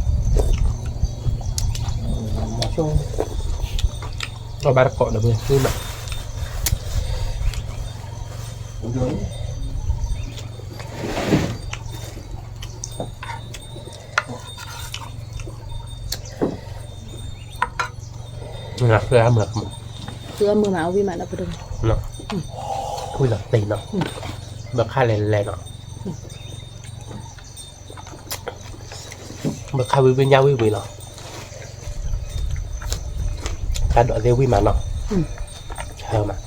်မး. ဃုအမုၢ်မး အဝံၣ်မးဒီးပဒိၣ်, ဝံၣ်လီၤတ့ၢ်နီၤ, ဘၣ်ခါလဲၤလဲၤနီၤ, ဘၣ်ခါဝံၣ်ဝံၣ်ညါဝံၣ်ဝံၣ်လီၤ, တၢ်ဒိးသ့ၣ်ဝံၣ်မးနီၤ, ဟၢမး.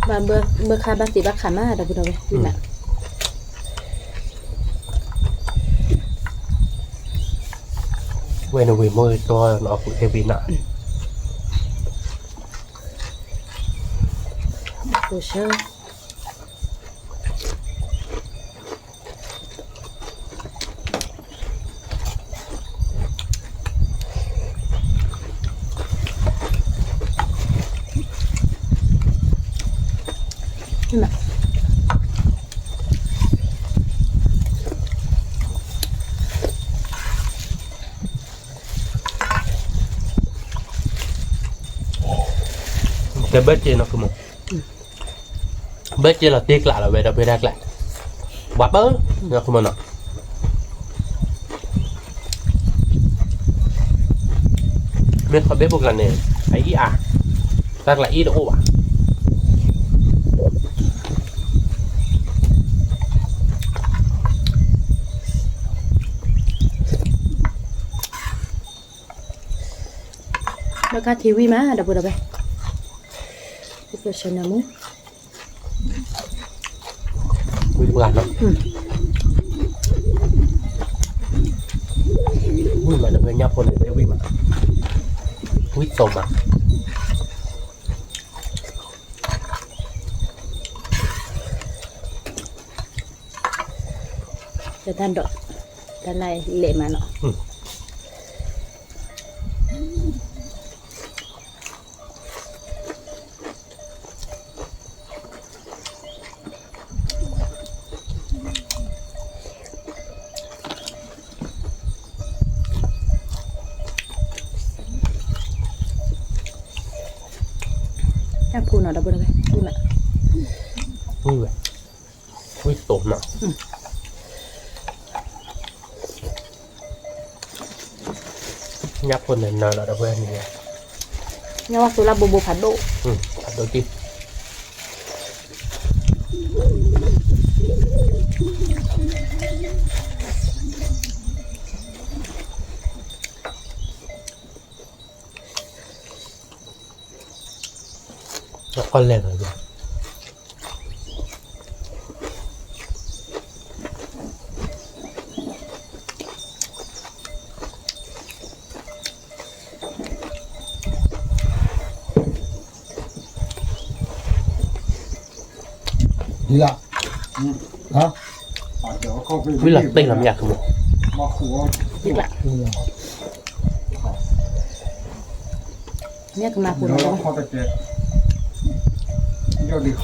ဘၣ်ဘၣ်ခါဘၣ်သ့ၣ်ဘၣ်ခါမးဒီးပဒိၣ်ဝဲ, ဝဲနဝံၣ်မိၢ်တီနီၤ အပူၤသ့ၣ်ဝံၣ်နီၤ, ပူၤဆၢ တဲဘၢၣ်စ့နီၤ ကမီၤ, ဘၢၣ်စ့လီၤတ့ကျးလီၤဝဲဒီးပှဲၤဒၣ်ကျး, ဘၣ်ပၢၢ်, ကမီၤနီၤ, မ့ၢ်ခီဘ့ၣ်ပူၤကျးန့ၣ် အအံၣ်အါ, တၢ်ကျးအံၣ်တအိၣ်ဘၣ်. ဘၣ်ခါထံဝံၣ်မး ဒီပုၢ်ဒီဝဲၢ်, ဝံၣ်ပှၤနီၤ, ဝံၣ်မးဒီးဝဲညၣ်ဖိန့ၣ် ဝံၣ်မး, ဝံၣ်သိးမး. တၢ်ဒိး, တၢ်နါလဲၤမးနီၤ. တၢ်ဖိနီၤ ဒီပုၢ်ဒီဝဲၢ်, ဝံၣ်ဝဲ, ဝံၣ်သိးနီၤ. ညၣ်ဖိနၢၤနၢၤလီၤ ဒီပုၢ်ဝဲၢ်န့ၣ်, ညၣ်ဝါသိးလၢဘိဘိဖးဒိၣ်, ဖးဒိၣ်တံၢ်. ကီၢ်လဲၢ်လီၤ, ဝံၤလီၤတ့ၢ်လီၤမ့ၢ်ယၤခမး, မ့ၢ်ကမၤပူၤလီၤ,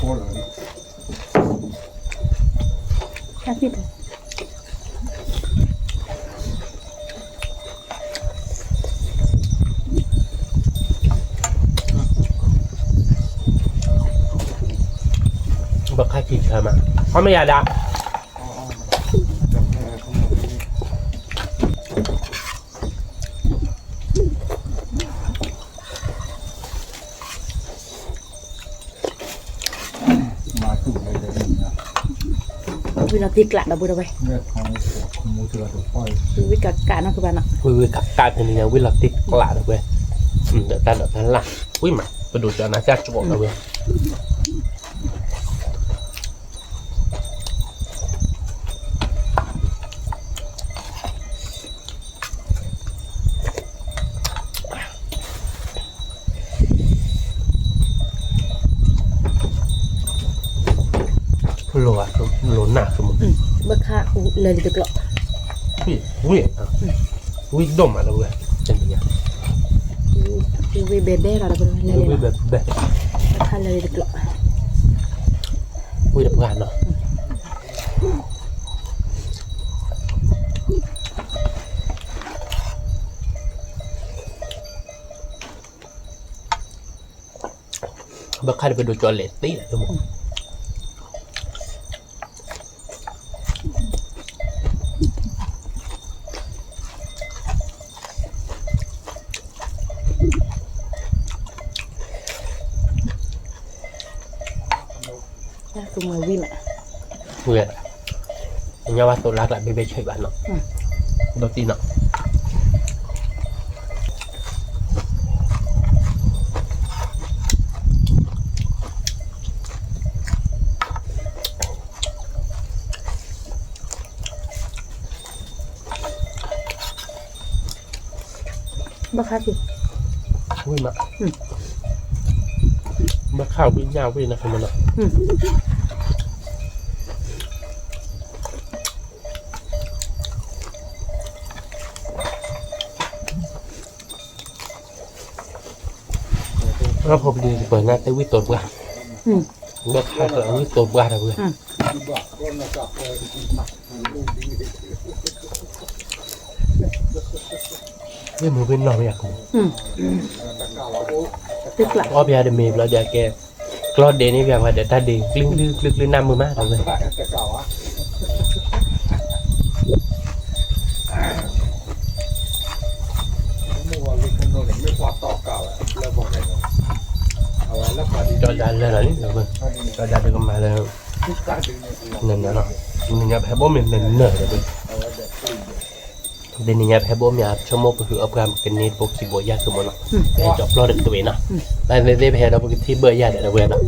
ဘၣ်ခါထံၣ်ဆၢမး, အမ့ၢ်ယၤဒၣ် ဝံၤလီၤတ့ၢ်ကျးဒီပုၢ်ဒီဝဲၢ်, ဝံၤဝံၤကးကးနီၢ်ကဘၣ်နီၤ, ဝံၤဝံၤကးကးတနံၤညါ ဝံၤလီၤတ့ၢ်ကျးဒီပုၢ်ဝဲၢ်, ဒီးတၢ်ဒီးတၢ်လၢ်, ဝံၤမး ပဒိၣ်ကၠီနၤကၠီဒီပုၢ်ဝဲၢ်, လိၣ်နၢ်, ဘၣ်ခါလၢာ်လံတကျိး, ဝံၤ, ဝံၤဒိၣ်မးလၢဝဲ, တနံၤညါ, ဝံၤဘဲဘဲလီၤ, ဝံၤဘဲဘဲ, ဘၣ်ခါလၢာ်လံတကျိး, ဝံၤတပှၢ်နီၤ ဘၣ်ခါဒီးပဒိၣ်ကၠီလဲၤတ့ၢ်လီၤ, ဝံၤ, ညါဘၣ်သိးလၢကျးဘဲဘဲဆဲးဘၣ်နီၤ, ဒီးတံၢ်နီၤ ဘၣ်ခါထံၣ်, ဝံၤမး, ဘၣ်ခါဝံၤညါဝံၤနီၤ ခမနီၤ, အဖိပလံၤပၢၢ်နၤတဲဝံၤတိာ်ပှၢ်, ဘၣ်ခါကျးဝံၤတိာ်ပှၢ်တၢ်ဝဲ မ့ၢ်မုၢ်ဖဲနီၢ်မ့ၢ်ယၤကမူ, အီၣ်ပယါတမ့ၢ်ဘျီဒ်ကဲ, ကျီဒဲးန့ၣ်ပယါပှၤဒီးတၢ်ဒ့ကျုၢ်ကျုၢ်ကျုၢ်ကျုၢ်နၢ်မုာ်မးတၢ်ဝဲ ကၠီဒါလၢာ်လီၤလံ, ကၠီဒါဒုးကမၤလၢ, နနၢၤလီၤ, နညါဖဲဘိမ့ၢ်နနၢၤဒီး, ဒ်နညါဖဲဘိမ့ၢ်အဆိကမိၣ်ပဟုအပှၤကန့ၢ်တဘိခံဘိယၤကမူနီၤ, ဖဲကၠီပျီတကဝ့ၤနီၤ, ဘၣ်သ့ၣ်သ့ၣ်ပဟဲဒီးပကထံၣ်ဘၢၣ်ယၤဒီးတဝဲနီၤ,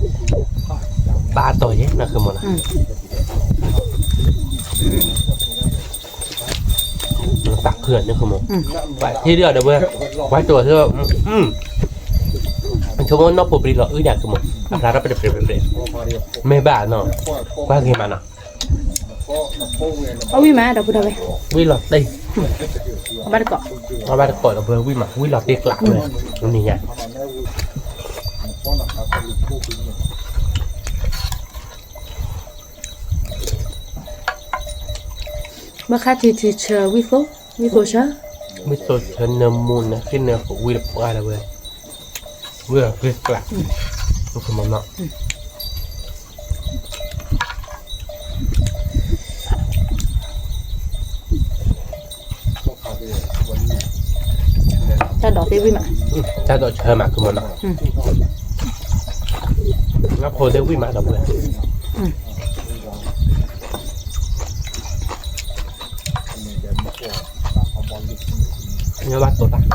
ဘၣ်တီၢ်ယဲနီၤကမူနီၤ သးခုန့ၣ်ကမူ, ပှၤထံၣ်ဒ်အီၤဒီးဝဲ, ပှၤတိာ်သ့, ဆိကမိၣ်နီၢ်ဖိပလံၤလီၤအုၣ်ညါကမူ, အဖျါထီၣ်ပတြဲၤပတြဲၤ, မ့ၢ်ဘၣ်နီၤ, ကွၢ်ဂ့ၤမးနီၤ, အဝံၣ်မးဒီပုၢ်ဒီဝဲၢ်, ဝံၣ်လီၤတ့ၢ်, ဘၣ်တကိး, ဘၣ်တကိးဒီးဝံၣ်မး ဝံၣ်လီၤတ့ၢ်ကျးဝဲ, နံၤညါ ဘၣ်ဃးထံထံဆၢဝံၣ်သိ, ဝံၣ်သိဆၢ, ဝံၣ်သိဆၢနၢမူနၢဃ့ၢ်နၢဃိဝံၣ်တပှၢ်လၢဝဲ, ဝံၣ်အဃ့ၢ်ကျး, မနီၤ တၢ်ဒိးသ့ဝံၣ်မး, တၢ်ဒိးဆၢမးကမနီၤ, ငါဖိသ့ဝံၣ်မးဒီပုၢ်ဝဲၢ်, ဘၣ်တိာ်တၢ် တ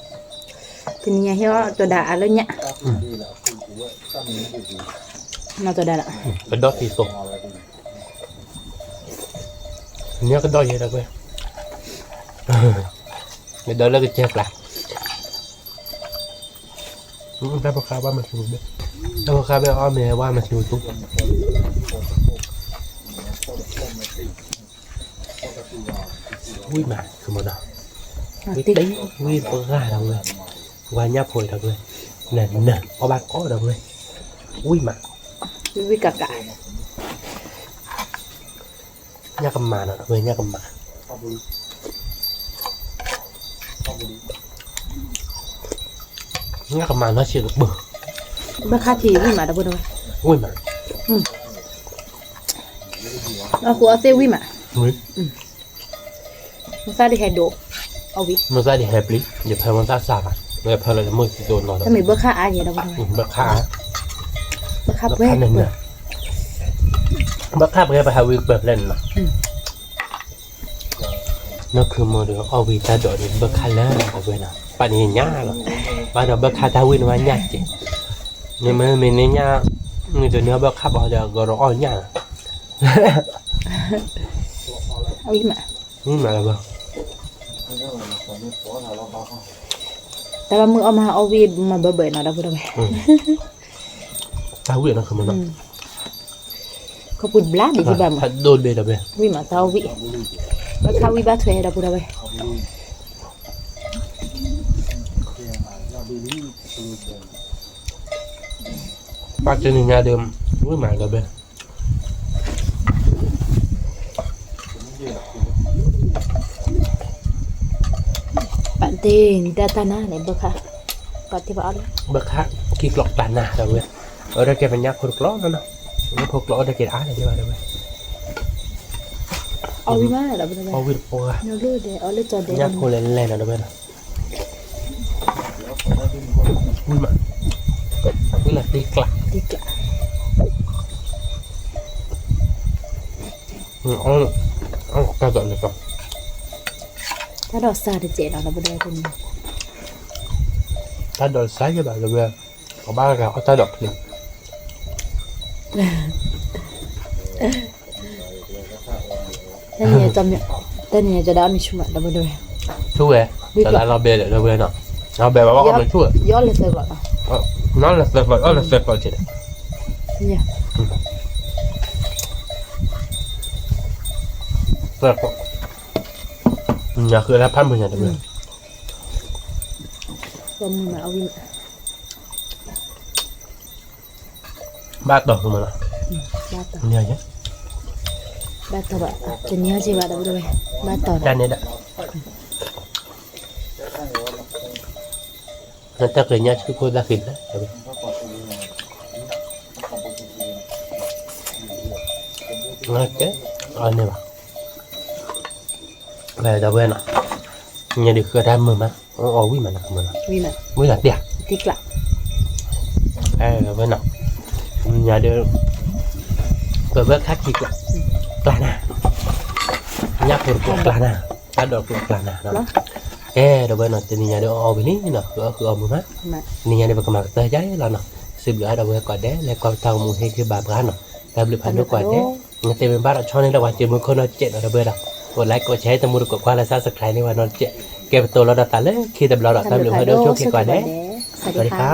နံၤညါဟ့ၣ်အီၣ်ကၠီဒါအါလၢညၣ်, နီၢ်ကၠီဒါလီၤ, ကဒီးတံၤသိး, နံၤကဒီးယဲဒီပုၢ်ဝဲၢ်, ကဒီးလၢကစၢၢ်ကျါ, တၢ်ဖိဃါဘၣ်မၤစူၤ, တၢ်ဖိဃါဘၣ်အီၣ်မ့ၤဝါမၤစူၤတူ, ဝံၣ်မး ခမီၤဒီး, ဝံၣ်ပှၢ်ဒီးဝဲ, ဝါညၣ်ဖိဒီးဝဲ, နန အီၣ်ဘၣ်ကီဒီးဝဲ, ဝံၣ်မး, ဝံၣ်ဝံၣ်ကးကး, ညၣ်ကမၤနီၤ ဝဲညၣ်ကမၤ ညၣ်ကမၤနီၢ်ဆံးကပၢၢ်, ဘၣ်ခါထံၣ်ဝံၣ်မးဒီပုၢ်ဒီဝဲၢ်, ဝံၣ်မး, အဃိအသ့ၣ်ဝံၣ်မး, မုၢ်သၣ်ဒ်ဟဲဒိး, အဝံၣ်, မုၢ်သၣ်ဒ်ဟဲပျံၤ ယဖၢမုၢ်သၣ်စၢ်ဘၣ်, ယဖၢလၢမုၢ်သံသိးနီၤ, တမ့ၢ်ဘၣ်ခါအါယဲဒီပုၢ်ဒီဝဲၢ်, ဘၣ်ခါ, ဘၣ်ခါပှဲၤ, ဘၣ်ခါပှဲၤပဟးဝံၣ်ပှဲၤဖျဲၣ်န့ၣ်လီၤ. နီၢ်ခုမီၤဒီးအီၣ်ဝံၣ်တၢ်ဒိးဒီးဘၣ်ခါလၢအဝဲနီၤ, ပာ်န့ၢ်ညၣ်လီၤ, ဘၣ်ဒီးဘၣ်ခါတၢ်ဝံၣ်န့ၣ်ဝဲညၣ်ကဲ, နမ့ၢ်မ့ၢ်န့ၢ်ညၣ်, နတန့ၢ်ဘၣ်ခါဘၣ်ဒီးအကဒီးအီၣ်ညၣ်လီၤ, အဝံၣ်မး, မ့ၢ်မးလၢၤဘၣ်, တၢ်ဘၣ်မုၢ်အီၣ်မးအီၣ်ဝံၣ်မၤဘၢဘၢနီၤဒီပုၢ်ဒီဝဲၢ်, တၢ်ဝံၣ်နီၢ်ခုမီၤနီၤ ခီပူၤတဘျါဒံးယဘၣ်မး, ဖးဒိၣ်တဘ့ၣ်ဒီးဝဲ, ဝံၣ်မးတၢ်အီၣ်ဝံၣ်, ဘၣ်ခါဝံၣ်ဘၣ်ထွဲဒီပုၢ်ဒီဝဲၢ်, ပာ်တနံၤညါဒီး, ဝံၣ်မးဒီးဝဲ ပာ်တ့ၢ်နတၢ်တၢ်နါန့ၣ် ဘၣ်ခါ, ပာ်တ့ၢ်ဘၣ်အီၣ်လၢ, ဘၣ်ခါ, ခံကျိးကျါနါဒီးဝဲ, အဝဲဒၣ်ကဲပညၣ်ဖိတကျိးလီၤနီၤ, ဖိကျိးအီၣ်တၢ်က့ၤတအါလဲၣ်ယဘၣ်ဒီးဝဲ, အီၣ်ဝံၣ်မးဒီးဝဲ, အီၣ်ဝံၣ်တပှၢ်, ညၣ်ဖိလဲၤလဲၤနီၤဒီးဝဲနီၤ, ဝံၣ်မး, ဝံၣ်လၢတ့ကျါ, တ့ကျါ တၢ်ဒိးလၢ, တၢ်ဒိးစၢ်တစဲးဒီးလၢပဒိတနံၤ, တၢ်ဒိးစၢ်ယဘၣ်လၢဝဲ, အဘၣ်ဂၤအီၣ်တၢ်ဒိးဖျ့, တနံၤညါကဒီးအီၣ်မ့ၤဆူၣ်မးဒီးပဒိ, ဆူၣ်ဝဲ, တလါလီၤဘဲဒီးဝဲနီၤ, လီၤဘဲဘၣ်အီၣ်မ့ၤဆူၣ်, ယီၣ်လၢသၢကျိးနီၤ, နီၤလၢသၢကျိး ယီၣ်လၢသၢကျိးက့ၤဒီး, ညါဃုလၢဖးမုၢ်ညါတဝဲ, ဘၣ်တီၢ်မးလီၤ, ဘၣ်တီၢ်ဘၣ်, တနံၤအီၣ်က့ၤဘၣ်ဒီးပဒိဝဲ, ဘၣ်တီၢ်န့ၣ်ဒီး, နတၢ်က့ၤညါဆူခိၣ်သၣ်ဃံလၢ, ကဲ, အန့ၣ်ဘၣ် ဒီးဝဲနီၤ, ညါဒုးဃုတၢ်မုာ်မး, အီၣ်ဝံၣ်မးနီၤ, ဝံၣ်လီၤတ့ၢ်, ဝဲနီၤ, ညါဒုး, ပဘၣ်ခါခံကျိး, ကျါနၤ, ညၣ်ဖိတကျိးကျါနၤ, တၢ်ဒိးတကျိးကျါနၤ, ကဲဒီးဝဲနီၤ, တနံၤညါဒုးအီၣ်ဝံၣ်လံနီၤ, ဃုအီၣ်ဃုအီမုာ်မး, တနံၤညါဒုးပကမၤကတၢၢ်ယါလီၤနီၤ, စံးဘျုးအါဒီးဝဲကိးဂၤဒဲး လၢကွၢ်ပတၢ်ဂီၤမူဟ့ၣ်ဂံၢ်ဘါပှၤနီၤ, တၢ်ဘျုးဖးဒိၣ်ကိးဂၤဒဲး, နတဲမ့ၢ်ဘၣ်ဒီးဆီန့ၣ်ဒီးပှၤစံးမုၢ်ခိၣ်နီၢ်ကဲးနီၤဒီးဝဲဒီး, ကိး like ကိး share တမူတကိးကွၢ်လၢ subscribe န့ၢ်ဝဲနီၢ်ကဲး, ကဲပတိၤလီၤဒီးသးလၢခံတဘျီဒီး တၢ်ဘျုးဖးဒိၣ်ဆိၣ်ဂ့ၤကိးဂၤဒဲး, စဝၤဒံခါ